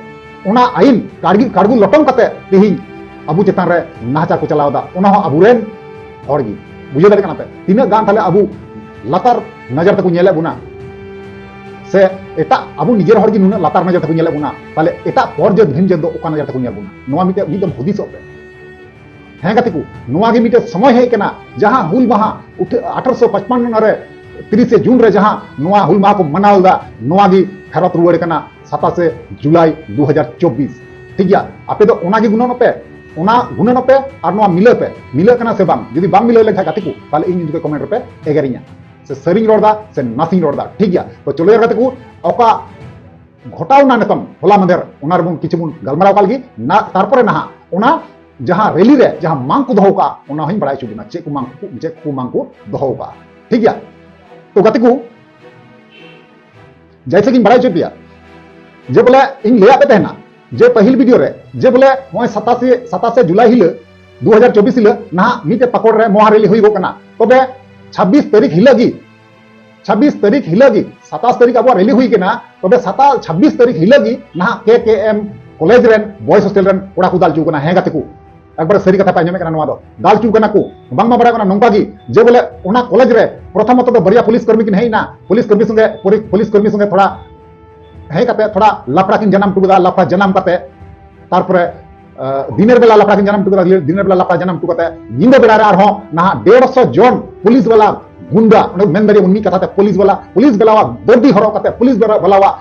ᱚᱱᱟ ᱟᱭᱤᱱ ᱠᱟᱲᱜᱤ-, ᱠᱟᱲᱜᱩ ᱞᱚᱴᱚᱢ ᱠᱟᱛᱮ ᱛᱮᱦᱮᱧ ᱟᱵᱚ ᱪᱮᱛᱟᱱ ᱨᱮ ᱱᱟᱦᱟᱪᱟᱨ ᱠᱚ ᱪᱟᱞᱟᱣ ᱮᱫᱟ, ᱚᱱᱟ ᱦᱚᱸ ᱟᱵᱚᱨᱮᱱ ᱦᱚᱲ ᱜᱮ᱾ ᱵᱩᱡᱷᱟᱹᱣ ᱫᱟᱲᱮᱭᱟᱜ ᱠᱟᱱᱟ ᱯᱮ? ᱛᱤᱱᱟᱹᱜ ᱜᱟᱱ ᱛᱟᱦᱞᱮ ᱟᱵᱚ ᱞᱟᱛᱟᱨ ᱱᱚᱡᱚᱨ ᱛᱮᱠᱚ ᱧᱮᱞᱮᱫ ᱵᱚᱱᱟ, ᱥᱮ ᱮᱴᱟᱜ ᱟᱵᱚ ᱱᱤᱡᱮᱨ ᱦᱚᱲ ᱜᱮ ᱱᱩᱱᱟᱹᱜ ᱞᱟᱛᱟᱨ ᱱᱚᱡᱚᱨ ᱛᱮᱠᱚ ᱧᱮᱞᱮᱫ ᱵᱚᱱᱟ, ᱛᱟᱦᱞᱮ ᱮᱴᱟᱜ ᱯᱚᱨ ᱡᱟᱹᱛ ᱵᱷᱤᱱ ᱡᱟᱹᱛ ᱫᱚ ᱚᱠᱟ ᱱᱚᱡᱚᱨ ᱛᱮᱠᱚ ᱧᱮᱞ ᱵᱚᱱᱟ? ᱱᱚᱣᱟ ᱢᱤᱫᱴᱮᱱ ᱢᱤᱫ ᱫᱚᱢ ᱦᱩᱫᱤᱥᱚᱜ ᱯᱮ᱾ ᱦᱮᱸ ᱜᱟᱛᱮ ᱠᱚ, ᱱᱚᱣᱟ ᱜᱮ ᱢᱤᱫᱴᱮᱱ ᱥᱚᱢᱚᱭ ᱦᱮᱡ ᱠᱟᱱᱟ, ᱡᱟᱦᱟᱸ ᱦᱩᱞ ᱢᱟᱦᱟ ᱩᱴᱷᱟᱹ-, ᱟᱴᱷᱟᱨᱚᱥᱚ ᱯᱟᱸᱪᱯᱟᱱᱱᱚ ᱨᱮ ᱛᱤᱨᱤᱥᱮ ᱡᱩᱱ ᱨᱮ ᱡᱟᱦᱟᱸ ᱱᱚᱣᱟ ᱦᱩᱞ ᱢᱟᱦᱟ ᱠᱚ ᱢᱟᱱᱟᱣ ᱞᱮᱫᱟ, ᱱᱚᱣᱟ ᱜᱮ ᱯᱷᱮᱨᱚᱛ ᱨᱩᱣᱟᱹᱲ ᱠᱟᱱᱟ ᱥᱟᱛᱟᱥᱮ ᱡᱩᱞᱟᱭ ᱫᱩ ᱦᱟᱡᱟᱨ ᱪᱚᱵᱵᱤᱥ᱾ ᱴᱷᱤᱠ ᱜᱮᱭᱟ, ᱟᱯᱮ ᱫᱚ ᱚᱱᱟ ᱜᱮ ᱜᱩᱱᱟᱹᱱᱚᱜ ᱯᱮ, ᱚᱱᱟ ᱜᱩᱱᱟᱹᱱᱚᱜ ᱯᱮ ᱟᱨ ᱱᱚᱣᱟ ᱢᱤᱞᱟᱹᱣ ᱯᱮ, ᱢᱤᱞᱟᱹᱜ ᱠᱟᱱᱟ ᱥᱮ ᱵᱟᱝ? ᱡᱩᱫᱤ ᱵᱟᱝ ᱢᱤᱞᱟᱹᱣ ᱞᱮᱱᱠᱷᱟᱱ ᱜᱟᱛᱮ ᱠᱚ, ᱛᱟᱦᱞᱮ ᱤᱧ ᱡᱩᱫᱤ ᱠᱚᱢᱮᱱᱴ ᱨᱮᱯᱮ ᱮᱜᱮᱨᱤᱧᱟ, ᱥᱮ ᱥᱟᱹᱨᱤᱧ ᱨᱚᱲ ᱫᱟ ᱥᱮ ᱱᱟᱥᱮᱧ ᱨᱚᱲ ᱫᱟ᱾ ᱴᱷᱤᱠ ᱜᱮᱭᱟ, ᱛᱚ ᱪᱚᱞᱚ ᱭᱟᱨ ᱜᱟᱛᱮ ᱠᱚ, ᱚᱠᱟ ᱜᱷᱚᱴᱟᱣᱱᱟ ᱱᱤᱛᱚᱝ ᱦᱚᱞᱟ ᱢᱟᱫᱷᱮᱨ, ᱚᱱᱟ ᱨᱮᱵᱚᱱ ᱠᱤᱪᱷᱩ ᱵᱚᱱ ᱜᱟᱞᱢᱟᱨᱟᱣ ᱠᱟᱜ ᱞᱟᱹᱜᱤᱫ ᱱᱟ-, ᱛᱟᱨᱯᱚᱨᱮ ᱱᱟᱦᱟᱜ ᱚᱱᱟ ᱡᱟᱦᱟᱸ ᱨᱮᱞᱤ ᱨᱮ ᱡᱟᱦᱟᱸ ᱢᱟᱝ ᱠᱚ ᱫᱚᱦᱚ ᱠᱟᱜᱼᱟ, ᱚᱱᱟ ᱦᱚᱸᱧ ᱵᱟᱲᱟᱭ ᱦᱚᱪᱚ ᱵᱚᱱᱟ, ᱪᱮᱫ ᱠᱚ ᱢᱟᱝ ᱠᱚ, ᱪᱮᱫ ᱠᱚ ᱢᱟᱝ ᱠᱚ ᱫᱚᱦᱚ ᱠᱟᱜᱼᱟ᱾ ᱴᱷᱤᱠ ᱜᱮᱭᱟ, ᱛᱚ ᱜᱟᱛᱮ ᱠᱚ, ᱡᱟᱭᱥᱮ ᱠᱤᱧ ᱵᱟᱲᱟᱭ ᱦᱚᱪᱚ ᱯᱮᱭᱟ, ᱡᱮ ᱵᱚᱞᱮ ᱤᱧ ᱞᱟᱹᱭᱟᱫ ᱯᱮ ᱛᱟᱦᱮᱱᱟ ᱡᱮ ᱯᱟᱹᱦᱤᱞ ᱵᱷᱤᱰᱤᱭᱳ ᱨᱮ, ᱡᱮ ᱵᱚᱞᱮ ᱱᱚᱜᱼᱚᱭ ᱥᱟᱛᱟᱥᱮ, ᱥᱟᱛᱟᱥᱮ ᱡᱩᱞᱟᱭ ᱦᱤᱞᱳᱜ, ᱫᱩ ᱦᱟᱡᱟᱨ ᱪᱚᱵᱵᱤᱥ ᱦᱤᱞᱳᱜ ᱱᱟᱦᱟᱜ ᱢᱤᱫᱴᱮᱡ ᱯᱟᱠᱚᱲ ᱨᱮ ᱢᱚᱦᱟ ᱨᱮᱞᱤ ᱦᱩᱭᱩᱜᱚᱜ ᱠᱟᱱᱟ᱾ ᱛᱚᱵᱮ ᱪᱷᱟᱵᱵᱤᱥ ᱛᱟᱹᱨᱤᱠᱷ ᱦᱤᱞᱳᱜ ᱜᱮ, ᱪᱷᱟᱵᱵᱤᱥ ᱛᱟᱹᱨᱤᱠᱷ ᱦᱤᱞᱳᱜ ᱜᱮ, ᱥᱟᱛᱟᱥ ᱛᱟᱹᱨᱤᱠᱷ ᱟᱵᱚᱣᱟᱜ ᱨᱮᱞᱤ ᱦᱩᱭ ᱠᱟᱱᱟ, ᱛᱚᱵᱮ ᱥᱟᱛᱟᱥ, ᱪᱷᱟᱵᱵᱤᱥ ᱛᱟᱹᱨᱤᱠᱷ ᱦᱤᱞᱳᱜ ᱜᱮ ᱱᱟᱦᱟᱜ ᱠᱮ ᱠᱮ ᱮᱢ ᱠᱚᱞᱮᱡᱽ ᱨᱮᱱ ᱵᱚᱭᱮᱡᱽ ᱦᱳᱥᱴᱮᱞ ᱨᱮᱱ ᱠᱚᱲᱟ ᱠᱚ ᱫᱟᱞ ᱦᱚᱪᱚ ᱠᱟᱱᱟ᱾ ᱦᱮᱸ ᱜᱟᱛᱮ ᱠᱚ, ᱮᱠᱵᱟᱨᱮ ᱥᱟᱹᱨᱤ ᱠᱟᱛᱷᱟ ᱯᱮ ᱟᱸᱡᱚᱢᱮᱫ ᱠᱟᱱᱟ, ᱱᱚᱣᱟ ᱫᱚ ᱫᱟᱞ ᱦᱚᱪᱚ ᱠᱟᱱᱟ ᱠᱚ᱾ ᱵᱟᱝᱢᱟ ᱵᱟᱲᱟᱭ ᱠᱟᱱᱟ ᱱᱚᱝᱠᱟ ᱜᱮ, ᱡᱮ ᱵᱚᱞᱮ ᱚᱱᱟ ᱠᱚᱞᱮᱡᱽ ᱨᱮ ᱯᱨᱚᱛᱷᱚᱢᱚᱛᱚ ᱫᱚ ᱵᱟᱨᱭᱟ ᱯᱩᱞᱤᱥ ᱠᱚᱨᱢᱤ ᱠᱤᱱ ᱦᱮᱡ ᱮᱱᱟ, ᱯᱩᱞᱤᱥ ᱠᱚᱨᱢᱤ ᱥᱚᱸᱜᱮ, ᱯᱩᱞᱤᱥ, ᱯᱩᱞᱤᱥ ᱠᱚᱨᱢᱤ ᱥᱚᱸᱜᱮ ᱛᱷᱚᱲᱟ ᱦᱮᱡ ᱠᱟᱛᱮ ᱛᱷᱚᱲᱟ ᱞᱟᱯᱲᱟ ᱠᱤᱱ ᱡᱟᱱᱟᱢ ᱦᱚᱴᱚ ᱠᱮᱫᱟ᱾ ᱞᱟᱯᱲᱟ ᱡᱟᱱᱟᱢ ᱠᱟᱛᱮ ᱛᱟᱨᱯᱚᱨᱮ, ᱟᱸ, ᱫᱤᱱᱮᱨ ᱵᱮᱞᱟ ᱞᱟᱯᱲᱟ ᱠᱤᱱ ᱡᱟᱱᱟᱢ ᱦᱚᱴᱚ ᱠᱮᱫᱟ᱾ ᱫᱤᱱᱮᱨ ᱵᱮᱞᱟ ᱞᱟᱯᱲᱟ ᱡᱟᱱᱟᱢ ᱦᱚᱴᱚ ᱠᱟᱛᱮ ᱧᱤᱫᱟᱹ ᱵᱮᱲᱟ ᱨᱮ ᱟᱨᱦᱚᱸ ᱱᱟᱦᱟᱜ ᱰᱮᱲᱥᱚ ᱡᱚᱱ ᱯᱩᱞᱤᱥ ᱵᱟᱞᱟ ᱜᱩᱱᱰᱟ, ᱚᱸᱰᱮ ᱢᱮᱱ ᱫᱟᱲᱮᱭᱟᱜᱼᱟ ᱢᱤᱫ ᱠᱟᱛᱷᱟ ᱛᱮ ᱯᱩᱞᱤᱥ ᱵᱟᱞᱟ, ᱯᱩᱞᱤᱥ ᱵᱟᱞᱟᱣᱟᱜ ᱵᱚᱨᱫᱤ ᱦᱚᱨᱚᱜ ᱠᱟᱛᱮ, ᱯᱩᱞᱤᱥ ᱵᱟᱞᱟᱣᱟᱜ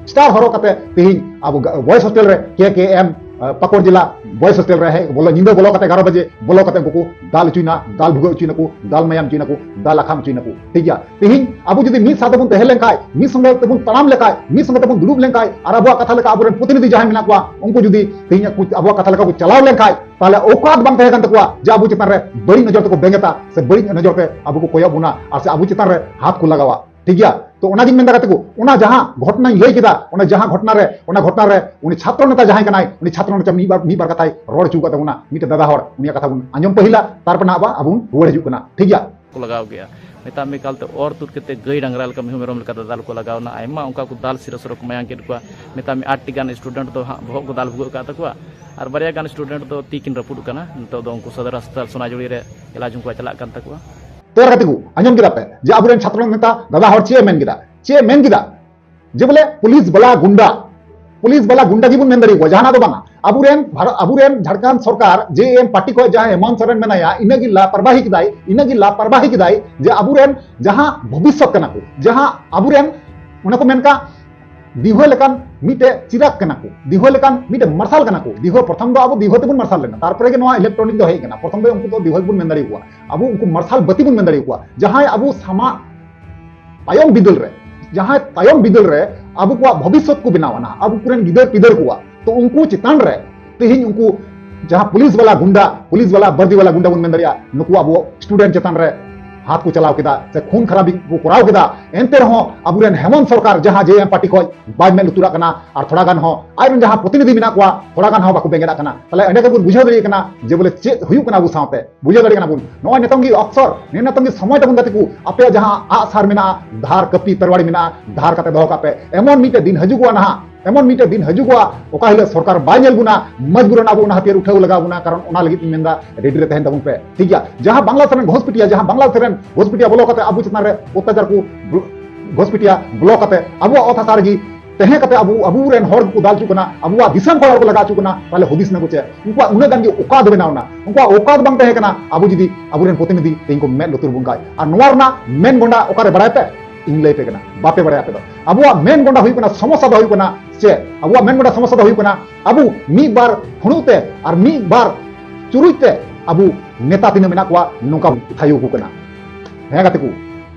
ᱥᱴᱟᱨ ᱦᱚᱨᱚᱜ ᱠᱟᱛᱮ ᱛᱮᱦᱮᱧ ᱟᱵᱚ ᱵᱚᱭᱮᱥ ᱦᱳᱥᱴᱮᱞ ᱨᱮ, ᱠᱮ ᱠᱮ ᱮᱢ ᱯᱟᱠᱩᱲ ᱡᱮᱞᱟ ᱵᱚᱭᱮᱥ ᱦᱳᱥᱴᱮᱞ ᱨᱮ ᱦᱮᱡ ᱵᱚᱞᱚ, ᱧᱤᱫᱟᱹ ᱵᱚᱞᱚ ᱠᱟᱛᱮ ᱮᱜᱟᱨᱚ ᱵᱟᱡᱮ ᱵᱚᱞᱚ ᱠᱟᱛᱮ ᱩᱱᱠᱩ ᱠᱚ ᱫᱟᱞ ᱦᱚᱪᱚᱭᱮᱱᱟ, ᱫᱟᱞ ᱵᱷᱩᱜᱟᱹᱜ ᱦᱚᱪᱚᱭᱮᱱᱟᱠᱚ, ᱫᱟᱞ ᱢᱟᱭᱟᱢ ᱦᱚᱪᱚᱭᱮᱱᱟᱠᱚ, ᱴᱷᱤᱠ ᱜᱮᱭᱟ᱾ ᱛᱮᱦᱮᱧ ᱟᱵᱚ ᱡᱩᱫᱤ ᱢᱤᱫ ᱥᱟᱶ ᱛᱮᱵᱚᱱ ᱛᱟᱦᱮᱸ ᱞᱮᱱᱠᱷᱟᱡ, ᱢᱤᱫ ᱥᱚᱸᱜᱮ ᱛᱮᱵᱚᱱ ᱛᱟᱲᱟᱢ ᱞᱮᱠᱷᱟᱡ, ᱢᱤᱫ ᱥᱚᱸᱜᱮ ᱛᱮᱵᱚᱱ ᱫᱩᱲᱩᱵ ᱞᱮᱱᱠᱷᱟᱡ, ᱟᱨ ᱟᱵᱚᱣᱟᱜ ᱠᱟᱛᱷᱟ ᱞᱮᱠᱟ ᱟᱵᱚᱨᱮᱱ ᱯᱨᱚᱛᱤᱱᱤᱫᱷᱤ ᱡᱟᱦᱟᱸᱭ ᱢᱮᱱᱟᱜ ᱠᱚᱣᱟ, ᱩᱱᱠᱩ ᱡᱩᱫᱤ ᱛᱮᱦᱮᱧ ᱟᱠᱚ ᱟᱵᱚᱣᱟᱜ ᱠᱟᱛᱷᱟ ᱞᱮᱠᱟ ᱠᱚ ᱪᱟᱞᱟᱣ ᱞᱮᱱᱠᱷᱟᱡ, ᱛᱟᱦᱞᱮ ᱚᱠᱟᱛ ᱵᱟᱝ ᱛᱟᱦᱮᱸ ᱠᱟᱱ ᱛᱟᱠᱚᱣᱟ ᱡᱮ ᱟᱵᱚ ᱪᱮᱛᱟᱱ ᱨᱮ ᱵᱟᱹᱲᱤᱡ ᱱᱚᱡᱚᱨ ᱛᱮᱠᱚ ᱵᱮᱸᱜᱮᱛᱟ ᱥᱮ ᱵᱟᱹᱲᱤᱡ ᱱᱚᱡᱚᱨ ᱛᱮ ᱟᱵᱚ ᱠᱚ ᱠᱚᱭᱚᱜ ᱵᱚᱱᱟ ᱟᱨ ᱥᱮ ᱟᱵᱚ ᱪᱮᱛᱟᱱ ᱨᱮ ᱦᱟᱛ ᱠᱚ ᱞᱟᱜᱟᱣᱟ᱾ ᱴᱷᱤᱠ ᱜᱮᱭᱟ? ᱛᱚ ᱚᱱᱟᱜᱤᱧ ᱢᱮᱱᱫᱟ ᱜᱟᱛᱮ ᱠᱚ, ᱚᱱᱟ ᱡᱟᱦᱟᱸ ᱜᱷᱚᱴᱚᱱᱟᱧ ᱞᱟᱹᱭ ᱠᱮᱫᱟ, ᱚᱱᱟ ᱡᱟᱦᱟᱸ ᱜᱷᱚᱴᱚᱱᱟ ᱨᱮ, ᱚᱱᱟ ᱜᱷᱚᱴᱚᱱᱟ ᱨᱮ ᱩᱱᱤ ᱪᱷᱟᱛᱨᱚ ᱱᱮᱛᱟ ᱡᱟᱦᱟᱸᱭ ᱠᱟᱱᱟᱭ, ᱩᱱᱤ ᱪᱷᱟᱛᱨᱚ ᱱᱮᱛᱟ ᱢᱤᱫ ᱵᱟᱨ, ᱢᱤᱫ ᱵᱟᱨ ᱠᱟᱛᱷᱟᱭ ᱨᱚᱲ ᱦᱚᱪᱚ ᱟᱠᱟᱫ ᱛᱟᱵᱚᱱᱟ, ᱢᱤᱫᱴᱮᱱ ᱫᱟᱫᱟ ᱦᱚᱲ, ᱩᱱᱤᱭᱟᱜ ᱠᱟᱛᱷᱟ ᱵᱚᱱ ᱟᱸᱡᱚᱢ ᱯᱟᱹᱦᱤᱞᱟ, ᱛᱟᱨᱯᱚᱨ ᱱᱟᱦᱟᱜ ᱟᱵᱚ ᱵᱚᱱ ᱨᱩᱣᱟᱹᱲ ᱦᱤᱡᱩᱜ ᱠᱟᱱᱟ᱾ ᱴᱷᱤᱠ ᱜᱮᱭᱟ? ᱠᱚ ᱞᱟᱜᱟᱣ ᱠᱮᱜᱼᱟ᱾ ᱢᱮᱛᱟᱜ ᱢᱮ ᱮᱠᱟᱞᱛᱮ ᱚᱨ ᱛᱩᱫ ᱠᱟᱛᱮ ᱜᱟᱹᱭ ᱰᱟᱝᱨᱟ ᱞᱮᱠᱟ ᱢᱤᱦᱩ ᱢᱮᱨᱚᱢ ᱞᱮᱠᱟ ᱫᱟᱫᱟᱞ ᱠᱚ ᱞᱟᱜᱟᱣ ᱮᱱᱟ᱾ ᱟᱭᱢᱟ ᱚᱱᱠᱟ ᱠᱚ ᱫᱟᱞ ᱥᱤᱨᱟᱹ ᱥᱩᱨᱟᱹ ᱠᱚ ᱢᱟᱭᱟᱝ ᱠᱮᱫ ᱠᱚᱣᱟ᱾ ᱢᱮᱛᱟᱜ ᱢᱮ ᱟᱴ ᱴᱤ ᱜᱟᱱ ᱥᱴᱩᱰᱮᱱᱴ ᱫᱚ ᱦᱟᱸᱜ ᱵᱚᱦᱚᱜ ᱠᱚ ᱫᱟᱞ ᱵᱷᱩᱜᱟᱹᱜ ᱟᱠᱟᱫ ᱛᱟᱠᱚᱣᱟ ᱟᱨ ᱵᱟᱨᱭᱟ ᱜᱟᱱ ᱥᱴᱩᱰᱮᱱᱴ ᱫᱚ ᱛᱤ ᱠᱤᱱ ᱨᱟᱹᱯᱩᱫ ᱟᱠᱟᱱᱟ᱾ ᱱᱤᱛᱚᱜ ᱫᱚ ᱩᱱᱠᱩ ᱥᱚᱫᱚᱨ ᱦᱟᱥᱯᱟᱛᱟᱞ ᱥᱚᱱᱟᱡᱩᱲᱤ ᱨᱮ ᱮᱞᱟᱡᱽ ᱩᱱᱠᱩᱣᱟᱜ ᱪᱟᱞᱟᱜ ᱠᱟᱱ ᱛᱟᱠᱚᱣᱟ᱾ ᱛᱚ ᱜᱟᱛᱮ ᱠᱚ, ᱟᱸᱡᱚᱢ ᱠᱮᱫᱟ ᱯᱮ ᱡᱮ ᱟᱵᱚᱨᱮᱱ ᱪᱷᱟᱛᱨᱚ ᱱᱮᱛᱟ ᱫᱟᱫᱟ ᱦᱚᱲ ᱪᱮᱫ ᱮ ᱢᱮᱱ ᱠᱮᱫᱟ? ᱪᱮᱫ ᱮ ᱢᱮᱱ ᱠᱮᱫᱟ? ᱡᱮ ᱵᱚᱞᱮ ᱯᱩᱞᱤᱥ ᱵᱟᱞᱟ ᱜᱩᱱᱰᱟ, ᱯᱩᱞᱤᱥ ᱵᱟᱞᱟ ᱜᱩᱱᱰᱟ ᱜᱮᱵᱚᱱ ᱢᱮᱱ ᱫᱟᱲᱮᱭᱟᱠᱚᱣᱟ, ᱡᱟᱦᱟᱱᱟᱜ ᱫᱚ ᱵᱟᱝᱟ᱾ ᱟᱵᱚᱨᱮᱱ ᱵᱷᱟᱨ-, ᱟᱵᱚᱨᱮᱱ ᱡᱷᱟᱲᱠᱷᱚᱸᱰ ᱥᱚᱨᱠᱟᱨ ᱡᱮ ᱮᱢ ᱯᱟᱨᱴᱤ ᱠᱷᱚᱱ ᱡᱟᱦᱟᱸᱭ ᱦᱮᱢᱚᱱᱛ ᱥᱚᱨᱮᱱ ᱢᱮᱱᱟᱭᱟ, ᱤᱱᱟᱹᱜᱮ ᱞᱟᱯᱚᱨᱵᱟᱦᱤ ᱠᱮᱫᱟᱭ, ᱤᱱᱟᱹᱜᱮ ᱞᱟᱯᱚᱨᱵᱟᱦᱤ ᱠᱮᱫᱟᱭ ᱡᱮ ᱟᱵᱚᱨᱮᱱ ᱡᱟᱦᱟᱸ ᱵᱷᱚᱵᱤᱥᱥᱚᱛ ᱠᱟᱱᱟ ᱠᱚ, ᱡᱟᱦᱟᱸ ᱟᱵᱚᱨᱮᱱ, ᱚᱱᱟ ᱠᱚ ᱢᱮᱱ ᱠᱟᱜ, ᱫᱤᱣᱦᱟᱹ ᱞᱮᱠᱟᱱ ᱢᱤᱫᱴᱮᱡ ᱪᱤᱨᱟᱜ ᱠᱟᱱᱟ ᱠᱚ, ᱫᱤᱣᱦᱟᱹ ᱞᱮᱠᱟᱱ ᱢᱤᱫᱴᱮᱡ ᱢᱟᱨᱥᱟᱞ ᱠᱟᱱᱟ ᱠᱚ᱾ ᱫᱤᱣᱦᱟᱹ, ᱯᱨᱚᱛᱷᱚᱢ ᱫᱚ ᱟᱵᱚ ᱫᱤᱣᱦᱟᱹ ᱛᱮᱵᱚᱱ ᱢᱟᱨᱥᱟᱞ ᱞᱮᱱᱟ, ᱛᱟᱨᱯᱚᱨᱮ ᱜᱮ ᱱᱚᱣᱟ ᱤᱞᱮᱠᱴᱨᱚᱱᱤᱠ ᱫᱚ ᱦᱮᱡ ᱠᱟᱱᱟ᱾ ᱯᱨᱚᱛᱷᱚᱢ ᱫᱚ ᱩᱱᱠᱩ ᱫᱚ ᱫᱤᱣᱦᱟᱹ ᱜᱮᱵᱚᱱ ᱢᱮᱱ ᱫᱟᱲᱮᱭᱟᱠᱚᱣᱟ, ᱟᱵᱚ ᱩᱱᱠᱩ ᱢᱟᱨᱥᱟᱞ ᱵᱟᱹᱛᱤ ᱵᱚᱱ ᱢᱮᱱ ᱫᱟᱲᱮᱭᱟᱠᱚᱣᱟ᱾ ᱡᱟᱦᱟᱸᱭ ᱟᱵᱚ ᱥᱟᱢᱟᱜ ᱛᱟᱭᱚᱢ ᱵᱤᱫᱟᱹᱞ ᱨᱮ, ᱡᱟᱦᱟᱸᱭ ᱛᱟᱭᱚᱢ ᱵᱤᱫᱟᱹᱞ ᱨᱮ ᱟᱵᱚ ᱠᱚᱣᱟᱜ ᱵᱷᱚᱵᱤᱥᱥᱚᱛ ᱠᱚ ᱵᱮᱱᱟᱣᱟ ᱱᱟᱦᱟᱜ, ᱟᱵᱚ ᱠᱚᱨᱮᱱ ᱜᱤᱫᱟᱹᱨ ᱯᱤᱫᱟᱹᱨ ᱠᱚᱣᱟᱜ, ᱛᱚ ᱩᱱᱠᱩ ᱪᱮᱛᱟᱱ ᱨᱮ ᱛᱮᱦᱮᱧ ᱩᱱᱠᱩ ᱡᱟᱦᱟᱸ ᱯᱩᱞᱤᱥ ᱵᱟᱞᱟ ᱜᱩᱱᱰᱟ, ᱯᱩᱞᱤᱥ ᱵᱟᱞᱟ ᱵᱟᱨᱫᱤ ᱵᱟᱞᱟ ᱜᱩᱱᱰᱟ ᱵᱚᱱ ᱢᱮᱱ ᱫᱟᱲᱮᱭᱟᱜᱼᱟ, ᱱᱩᱠᱩ ᱟᱵᱚ ᱥᱴᱩᱰᱮᱱᱴ ᱪᱮᱛᱟᱱ ᱨᱮ ᱦᱟᱛ ᱠᱚ ᱪᱟᱞᱟᱣ ᱠᱮᱫᱟ ᱥᱮ ᱠᱷᱩᱱ ᱠᱷᱟᱨᱟᱵᱤ ᱠᱚ ᱠᱚᱨᱟᱣ ᱠᱮᱫᱟ, ᱮᱱᱛᱮ ᱨᱮᱦᱚᱸ ᱟᱵᱚᱨᱮᱱ ᱦᱮᱢᱚᱱᱛ ᱥᱚᱨᱠᱟᱨ ᱡᱟᱦᱟᱸ ᱡᱮ ᱮᱢ ᱯᱟᱨᱴᱤ ᱠᱷᱚᱱ ᱵᱟᱭ ᱢᱮᱫ ᱞᱩᱛᱩᱨᱟᱜ ᱠᱟᱱᱟ ᱟᱨ ᱛᱷᱚᱲᱟ ᱜᱟᱱ ᱦᱚᱸ ᱟᱡᱨᱮᱱ ᱡᱟᱦᱟᱸ ᱯᱨᱚᱛᱤᱱᱤᱫᱷᱤ ᱢᱮᱱᱟᱜ ᱠᱚᱣᱟ, ᱛᱷᱚᱲᱟ ᱜᱟᱱ ᱦᱚᱸ ᱵᱟᱠᱚ ᱵᱮᱸᱜᱮᱫᱟᱜ ᱠᱟᱱᱟ᱾ ᱛᱟᱦᱞᱮ ᱮᱸᱰᱮ ᱜᱮᱵᱚᱱ ᱵᱩᱡᱷᱟᱹᱣ ᱫᱟᱲᱮᱭᱟᱜ ᱠᱟᱱᱟ ᱡᱮ ᱵᱚᱞᱮ ᱪᱮᱫ ᱦᱩᱭᱩᱜ ᱠᱟᱱᱟ ᱟᱵᱚ ᱥᱟᱶᱛᱮ᱾ ᱵᱩᱡᱷᱟᱹᱣ ᱫᱟᱲᱮᱭᱟᱜ ᱠᱟᱱᱟ ᱵᱚᱱ, ᱱᱚᱜᱼᱚᱭ ᱱᱤᱛᱚᱝ ᱜᱮ ᱚᱯᱥᱚᱨ, ᱱᱤᱭᱟᱹ ᱱᱤᱛᱚᱝ ᱜᱮ ᱥᱚᱢᱚᱭ ᱛᱟᱵᱚᱱ ᱜᱟᱛᱮ ᱠᱚ, ᱟᱯᱮᱭᱟᱜ ᱡᱟᱦᱟᱸ ᱟᱜ ᱥᱟᱨ ᱢᱮᱱᱟᱜᱼᱟ, ᱫᱷᱟᱨ ᱠᱟᱹᱯᱤ ᱛᱟᱨᱣᱟᱲᱤ ᱢᱮᱱᱟᱜᱼᱟ, ᱫᱷᱟᱨ ᱠᱟᱛᱮ ᱫᱚᱦᱚ ᱠᱟᱜ ᱯᱮ᱾ ᱮᱢᱚᱱ ᱢᱤᱫᱴᱮᱡ ᱫᱤᱱ ᱦᱤᱡᱩᱜᱚᱜᱼᱟ ᱱᱟᱦᱟᱜ, ᱮᱢᱚᱱ ᱢᱤᱫᱴᱮᱡ ᱫᱤᱱ ᱦᱤᱡᱩᱜᱚᱜᱼᱟ, ᱚᱠᱟ ᱦᱤᱞᱳᱜ ᱥᱚᱨᱠᱟᱨ ᱵᱟᱭ ᱧᱮᱞ ᱵᱚᱱᱟ, ᱢᱚᱡᱽᱵᱩᱨᱟᱱ ᱟᱵᱚ ᱚᱱᱟ ᱦᱟᱹᱛᱭᱟᱹᱨ ᱩᱴᱷᱟᱹᱣ ᱞᱟᱜᱟᱣ ᱵᱚᱱᱟ᱾ ᱠᱟᱨᱚᱱ ᱚᱱᱟ ᱞᱟᱹᱜᱤᱫ ᱤᱧ ᱢᱮᱱᱫᱟ, ᱨᱮᱰᱤ ᱨᱮ ᱛᱟᱦᱮᱱ ᱛᱟᱵᱚᱱ ᱯᱮ, ᱴᱷᱤᱠ ᱜᱮᱭᱟ? ᱡᱟᱦᱟᱸ ᱵᱟᱝᱞᱟᱫᱮᱥ ᱨᱮᱱ ᱜᱷᱩᱥᱯᱮᱴᱤᱭᱟ, ᱡᱟᱦᱟᱸ ᱵᱟᱝᱞᱟᱫᱮᱥ ᱨᱮᱱ ᱜᱷᱩᱥᱯᱮᱴᱤᱭᱟ ᱵᱚᱞᱚ ᱠᱟᱛᱮ ᱟᱵᱚ ᱪᱮᱛᱟᱱ ᱨᱮ ᱚᱛᱛᱟᱪᱟᱨ ᱠᱚ, ᱜᱷᱩᱥᱯᱮᱴᱤᱭᱟ ᱵᱚᱞᱚ ᱠᱟᱛᱮ ᱟᱵᱚᱣᱟᱜ ᱚᱛ ᱦᱟᱥᱟ ᱨᱮᱜᱮ ᱛᱟᱦᱮᱸ ᱠᱟᱛᱮ ᱟᱵᱚ, ᱟᱵᱚᱨᱮᱱ ᱦᱚᱲ ᱠᱚ ᱫᱟᱞ ᱦᱚᱪᱚ ᱠᱟᱱᱟ, ᱟᱵᱚᱣᱟᱜ ᱫᱤᱥᱚᱢ ᱠᱷᱚᱱ ᱦᱚᱲ ᱠᱚ ᱞᱟᱜᱟ ᱦᱚᱪᱚ ᱠᱟᱱᱟ, ᱛᱟᱦᱞᱮ ᱦᱩᱫᱤᱥ ᱱᱟᱠᱚ ᱪᱮᱫ? ᱩᱱᱠᱩᱣᱟᱜ ᱩᱱᱟᱹᱜ ᱜᱟᱱ ᱜᱮ ᱚᱠᱟᱫ ᱵᱮᱱᱟᱣ ᱮᱱᱟ? ᱩᱱᱠᱩᱣᱟᱜ ᱚᱠᱟᱫ ᱵᱟᱝ ᱛᱟᱦᱮᱸ ᱠᱟᱱᱟ ᱟᱵᱚ ᱡᱩᱫᱤ ᱟᱵᱚᱨᱮᱱ ᱯᱨᱚᱛᱤᱱᱤᱫᱷᱤ ᱛᱮᱦᱮᱧ ᱠᱚ ᱢᱮᱫ ᱞᱩᱛᱩᱨ ᱵᱚᱱ ᱠᱟᱜ᱾ ᱟᱨ ᱱᱚᱣᱟ ᱨᱮᱱᱟᱜ ᱢᱮᱱ ᱜᱚᱸᱰᱟ ᱚᱠᱟᱨᱮ ᱵᱟᱲᱟᱭ ᱯᱮ? ᱤᱧ ᱞᱟᱹᱭ ᱯᱮ ᱠᱟᱱᱟ, ᱵᱟᱯᱮ ᱵᱟᱲᱟᱭᱟ ᱟᱯᱮ ᱫᱚ᱾ ᱟᱵᱚᱣᱟᱜ ᱢᱮᱱ ᱜᱚᱸᱰᱟ ᱦᱩᱭᱩᱜ ᱠᱟᱱᱟ, ᱥᱚᱢᱚᱥᱥᱟ ᱫᱚ ᱦᱩᱭᱩᱜ ᱠᱟᱱᱟ ᱪᱮᱫ? ᱟᱵᱚᱣᱟᱜ ᱢᱮᱱ ᱜᱚᱸᱰᱟ ᱥᱚᱢᱚᱥᱥᱟ ᱫᱚ ᱦᱩᱭᱩᱜ ᱠᱟᱱᱟ, ᱟᱵᱚ ᱢᱤᱫ ᱵᱟᱨ ᱯᱷᱩᱲᱩᱜ ᱛᱮ ᱟᱨ ᱢᱤᱫ ᱵᱟᱨ ᱪᱩᱨᱩᱡ ᱛᱮ ᱟᱵᱚ ᱱᱮᱛᱟ ᱛᱤᱱᱟᱹᱜ ᱢᱮᱱᱟᱜ ᱠᱚᱣᱟ ᱱᱚᱝᱠᱟ ᱵᱚᱱ ᱛᱷᱟᱭᱚ ᱠᱚ ᱠᱟᱱᱟ᱾ ᱦᱮᱸ ᱜᱟᱛᱮ ᱠᱚ,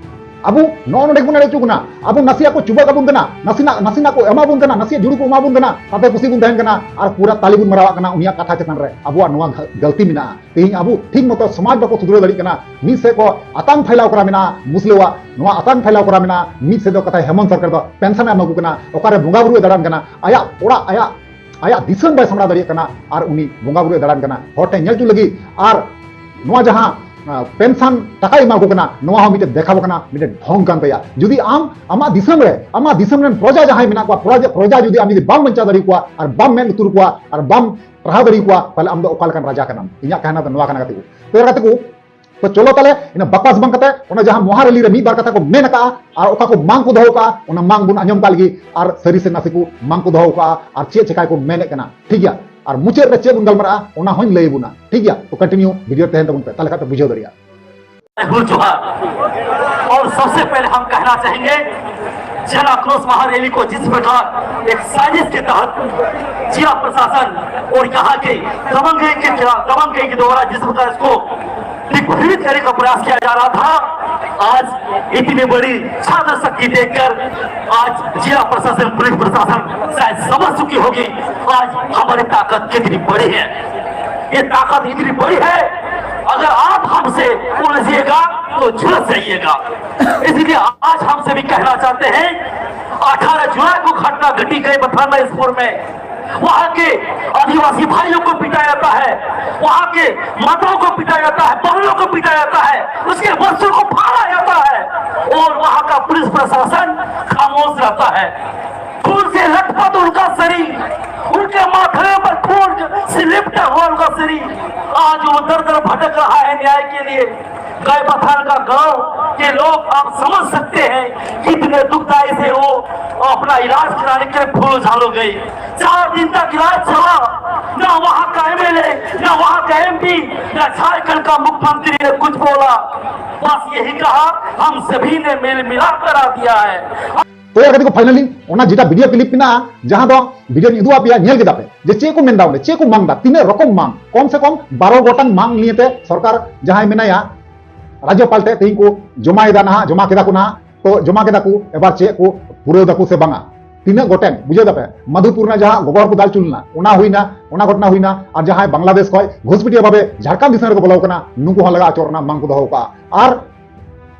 ᱟᱵᱚ ᱱᱚᱜᱼᱚ ᱱᱚᱰᱮ ᱜᱮᱵᱚᱱ ᱮᱲᱮ ᱦᱚᱪᱚ ᱠᱟᱱᱟ᱾ ᱟᱵᱚ ᱱᱟᱥᱮᱭᱟᱜ ᱠᱚ ᱪᱩᱵᱟᱹᱜ ᱟᱵᱚᱱ ᱠᱟᱱᱟ, ᱱᱟᱥᱮᱱᱟᱜ, ᱱᱟᱥᱮᱱᱟᱜ ᱠᱚ ᱮᱢᱟ ᱵᱚᱱ ᱠᱟᱱᱟ, ᱱᱟᱥᱮᱭᱟᱜ ᱡᱩᱲᱩ ᱠᱚ ᱮᱢᱟ ᱵᱚᱱ ᱠᱟᱱᱟ, ᱛᱟᱛᱮ ᱠᱩᱥᱤ ᱵᱚᱱ ᱛᱟᱦᱮᱱ ᱠᱟᱱᱟ ᱟᱨ ᱯᱩᱨᱟᱹ ᱛᱟᱞᱤ ᱵᱚᱱ ᱢᱟᱨᱟᱣᱟᱜ ᱠᱟᱱᱟ᱾ ᱩᱱᱤᱭᱟᱜ ᱠᱟᱛᱷᱟ ᱪᱮᱛᱟᱱ ᱨᱮ ᱟᱵᱚᱣᱟᱜ ᱱᱚᱣᱟ ᱜᱟᱹᱞᱛᱤ ᱢᱮᱱᱟᱜᱼᱟ᱾ ᱛᱮᱦᱮᱧ ᱟᱵᱚ ᱴᱷᱤᱠ ᱢᱚᱛᱚ ᱥᱚᱢᱟᱡᱽ ᱵᱟᱠᱚ ᱥᱩᱫᱷᱨᱟᱹᱣ ᱫᱟᱲᱮᱭᱟᱜ ᱠᱟᱱᱟ, ᱢᱤᱫ ᱥᱮᱫ ᱠᱚ ᱟᱛᱟᱝ ᱯᱷᱟᱭᱞᱟᱣ ᱠᱚᱨᱟ ᱢᱮᱱᱟᱜᱼᱟ ᱢᱩᱥᱞᱟᱹᱣᱟᱜ, ᱱᱚᱣᱟ ᱟᱛᱟᱝ ᱯᱷᱟᱭᱞᱟᱣ ᱠᱚᱨᱟ ᱢᱮᱱᱟᱜᱼᱟ, ᱢᱤᱫ ᱥᱮᱫ ᱫᱚ ᱠᱟᱛᱷᱟᱭ ᱦᱮᱢᱚᱱᱛ ᱥᱚᱨᱠᱟᱨ ᱫᱚ ᱯᱮᱱᱥᱚᱱ ᱮ ᱮᱢᱟ ᱠᱚ ᱠᱟᱱᱟ, ᱚᱠᱟᱨᱮ ᱵᱚᱸᱜᱟ ᱵᱩᱨᱩᱭ ᱫᱟᱬᱟᱱ ᱠᱟᱱᱟ, ᱟᱭᱟᱜ ᱚᱲᱟᱜ, ᱟᱭᱟᱜ, ᱟᱭᱟᱜ ᱫᱤᱥᱚᱢ ᱵᱟᱭ ᱥᱟᱢᱵᱲᱟᱣ ᱫᱟᱲᱮᱭᱟᱜ ᱠᱟᱱᱟ ᱟᱨ ᱩᱱᱤ ᱵᱚᱸᱜᱟ ᱵᱩᱨᱩᱭ ᱫᱟᱬᱟᱱ ᱠᱟᱱᱟ ᱦᱚᱲ ᱴᱷᱮᱱ ᱧᱮᱞ ᱦᱚᱪᱚ ᱞᱟᱹᱜᱤᱫ᱾ ᱟᱨ ᱱᱚᱣᱟ ᱡᱟᱦᱟᱸ ᱯᱮᱱᱥᱚᱱ ᱴᱟᱠᱟᱭ ᱮᱢᱟ ᱠᱚ ᱠᱟᱱᱟ, ᱱᱚᱣᱟ ᱦᱚᱸ ᱢᱤᱫᱴᱮᱱ ᱫᱮᱠᱷᱟᱣ ᱠᱟᱱᱟ, ᱢᱤᱫᱴᱮᱱ ᱰᱷᱚᱝ ᱠᱟᱱ ᱛᱟᱭᱟ᱾ ᱡᱩᱫᱤ ᱟᱢ ᱟᱢᱟᱜ ᱫᱤᱥᱚᱢ ᱨᱮ ᱟᱢᱟᱜ ᱫᱤᱥᱚᱢ ᱨᱮᱱ ᱯᱨᱚᱡᱟ ᱡᱟᱦᱟᱸᱭ ᱢᱮᱱᱟᱜ ᱠᱚᱣᱟ, ᱯᱨᱚᱡᱟ, ᱯᱨᱚᱡᱟ ᱡᱩᱫᱤ ᱟᱢ ᱡᱩᱫᱤ ᱵᱟᱢ ᱵᱟᱧᱪᱟᱣ ᱫᱟᱲᱮ ᱠᱚᱣᱟ ᱟᱨ ᱵᱟᱢ ᱢᱮᱫ ᱞᱩᱛᱩᱨ ᱠᱚᱣᱟ ᱟᱨ ᱵᱟᱢ ᱯᱟᱲᱦᱟᱣ ᱫᱟᱲᱮ ᱠᱚᱣᱟ, ᱛᱟᱦᱞᱮ ᱟᱢ ᱫᱚ ᱚᱠᱟ ᱞᱮᱠᱟᱱ ᱨᱟᱡᱟ ᱠᱟᱱᱟᱢ? ᱤᱧᱟᱹᱜ ᱠᱟᱦᱱᱟ ᱫᱚ ᱱᱚᱣᱟ ᱠᱟᱱᱟ ᱜᱟᱛᱮ ᱠᱚ᱾ ᱛᱚ ᱜᱟᱛᱮ ᱠᱚ, ᱛᱚ ᱪᱚᱞᱚ ᱛᱟᱦᱞᱮ ᱤᱱᱟᱹ ᱵᱟᱠᱟᱥ ᱵᱟᱝ ᱠᱟᱛᱮ ᱚᱱᱟ ᱡᱟᱦᱟᱸ ᱢᱚᱦᱟ ᱨᱮᱞᱤ ᱨᱮ ᱢᱤᱫ ᱵᱟᱨ ᱠᱟᱛᱷᱟ ᱠᱚ ᱢᱮᱱ ᱟᱠᱟᱜᱼᱟ ᱟᱨ ᱚᱠᱟ ᱠᱚ ᱢᱟᱝ ᱠᱚ ᱫᱚᱦᱚ ᱠᱟᱜᱼᱟ, ᱚᱱᱟ ᱢᱟᱝ ᱵᱚᱱ ᱟᱸᱡᱚᱢ ᱠᱟᱜ ᱞᱟᱹᱜᱤᱫ ᱟᱨ ᱥᱟᱹᱨᱤ ᱥᱮ ᱱᱟᱥᱮ ᱠᱚ ᱢᱟᱝ ᱠᱚ ᱫᱚᱦᱚ ᱠᱟᱜᱼᱟ ᱟᱨ ᱪᱮᱫ ᱪᱮᱠᱟᱭ ᱠᱚ ᱢᱮᱱᱮᱫ ᱠᱟᱱᱟ, ᱴᱷᱤᱠ ᱜᱮᱭᱟ? ᱟᱨ ᱢᱩᱪᱟᱹᱫ ᱨᱮ ᱪᱮᱫ ᱵᱚᱱ ᱜᱟᱞᱢᱟᱨᱟᱜᱼᱟ ᱚᱱᱟ ᱦᱚᱸᱧ ᱞᱟᱹᱭ ᱟᱵᱚᱱᱟ, ᱴᱷᱤᱠ ᱜᱮᱭᱟ? ᱛᱚ continue video ᱛᱟᱦᱮᱱ ᱛᱟᱵᱚᱱ ᱯᱮ, ᱛᱟᱦᱞᱮ ᱠᱷᱟᱱ ᱯᱮ ᱵᱩᱡᱷᱟᱹᱣ ᱫᱟᱲᱮᱭᱟᱜᱼᱟ᱾ हुल जोहार। और सबसे पहले हम कहना चाहेंगे, जन आक्रोश महारैली को जिस प्रकार एक साजिश के तहत जिला प्रशासन और यहाँ के दबंगई के खिलाफ, दबंगई के द्वारा जिस प्रकार इसको विघटित करने का प्रयास किया जा रहा था, आज इतनी बड़ी छात्र शक्ति देखकर आज जिला प्रशासन, पुलिस प्रशासन शायद समझ चुकी होगी आज हमारी ताकत कितनी बड़ी है। ये ताकत इतनी बड़ी है, अगर आप हमसे उलझिएगा तो झुलस जाइएगा। इसलिए आज हम सभी कहना चाहते हैं, अठारह जुलाई को घटना घटी गई बथाना स्कूल में, वहां के आदिवासी भाइयों को पीटा जाता है, वहां के माताओं को पीटा जाता है, बहनों को पीटा जाता है, उसके बच्चों को फाड़ा जाता है और वहां का पुलिस प्रशासन खामोश रहता है। खून से लथपथ उनका शरीर, उनके माथे पर खून से लिपटा हुआ उनका शरीर, आज वो दर दर भटक रहा है न्याय के लिए। गए बथान का गांव के लोग आप समझ सकते हैं कितने दुखदाई से वो अपना इलाज कराने के लिए फूलो झालो गई। चार दिन तक इलाज चला, ना वहाँ का एमएलए, ना वहाँ का एमपी, ना झारखंड का मुख्यमंत्री ने कुछ बोला। बस यही कहा, हम सभी ने मेल मिलाप करा दिया है। ᱛᱚ ᱭᱟᱨ ᱜᱟᱛᱮ ᱠᱚ, finally ᱚᱱᱟ ᱡᱮᱴᱟ video clip ᱢᱮᱱᱟᱜᱼᱟ, ᱡᱟᱦᱟᱸ ᱫᱚ video ᱧ ᱩᱫᱩᱜ ᱟᱯᱮᱭᱟ, ᱧᱮᱞ ᱠᱮᱫᱟ ᱯᱮ ᱡᱮ ᱪᱮᱫ ᱠᱚ ᱢᱮᱱᱫᱟ ᱚᱸᱰᱮ, ᱪᱮᱫ ᱠᱚ ᱢᱟᱝ ᱫᱟ, ᱛᱤᱱᱟᱹᱜ ᱨᱚᱠᱚᱢ ᱢᱟᱝ, ᱠᱚᱢ ᱥᱮ ᱠᱚᱢ ᱵᱟᱨᱚ ᱜᱚᱴᱟᱝ ᱢᱟᱝ ᱱᱤᱭᱮᱛᱮ ᱥᱚᱨᱠᱟᱨ ᱡᱟᱦᱟᱸᱭ ᱢᱮᱱᱟᱭᱟ, ᱨᱟᱡᱽᱡᱚᱯᱟᱞ ᱴᱷᱮᱱ ᱛᱮᱦᱮᱧ ᱠᱚ ᱡᱚᱢᱟᱭᱮᱫᱟ ᱱᱟᱦᱟᱜ, ᱡᱚᱢᱟ ᱠᱮᱫᱟ ᱠᱚ ᱱᱟᱦᱟᱜ᱾ ᱛᱚ ᱡᱚᱢᱟ ᱠᱮᱫᱟ ᱠᱚ, ᱮᱵᱟᱨ ᱪᱮᱫ ᱠᱚ ᱯᱩᱨᱟᱹᱣ ᱫᱟᱠᱚ ᱥᱮ ᱵᱟᱝᱟ? ᱛᱤᱱᱟᱹᱜ ᱜᱚᱴᱮᱱ, ᱵᱩᱡᱷᱟᱹᱣ ᱫᱟᱯᱮ, ᱢᱟᱫᱷᱩᱯᱩᱨ ᱨᱮᱱᱟᱜ ᱡᱟᱦᱟᱸ ᱜᱚᱜᱚ ᱦᱚᱲ ᱠᱚ ᱫᱟᱞ ᱦᱚᱪᱚ ᱞᱮᱱᱟ, ᱚᱱᱟ ᱦᱩᱭᱱᱟ, ᱚᱱᱟ ᱜᱷᱚᱴᱚᱱᱟ ᱦᱩᱭᱱᱟ᱾ ᱟᱨ ᱡᱟᱦᱟᱸᱭ ᱵᱟᱝᱞᱟᱫᱮᱥ ᱠᱷᱚᱱ ᱜᱷᱩᱥᱯᱮᱴᱤᱭᱟ ᱵᱷᱟᱵᱮ ᱡᱷᱟᱲᱠᱷᱚᱸᱰ ᱫᱤᱥᱚᱢ ᱨᱮᱠᱚ ᱵᱚᱞᱚ ᱠᱟᱱᱟ, ᱱᱩᱠᱩ ᱦᱚᱸ ᱞᱟᱜᱟ ᱦᱚᱪᱚ ᱨᱮᱱᱟᱜ ᱢᱟᱝ ᱠᱚ ᱫᱚᱦᱚ ᱠᱟᱜᱼᱟ᱾ ᱟᱨ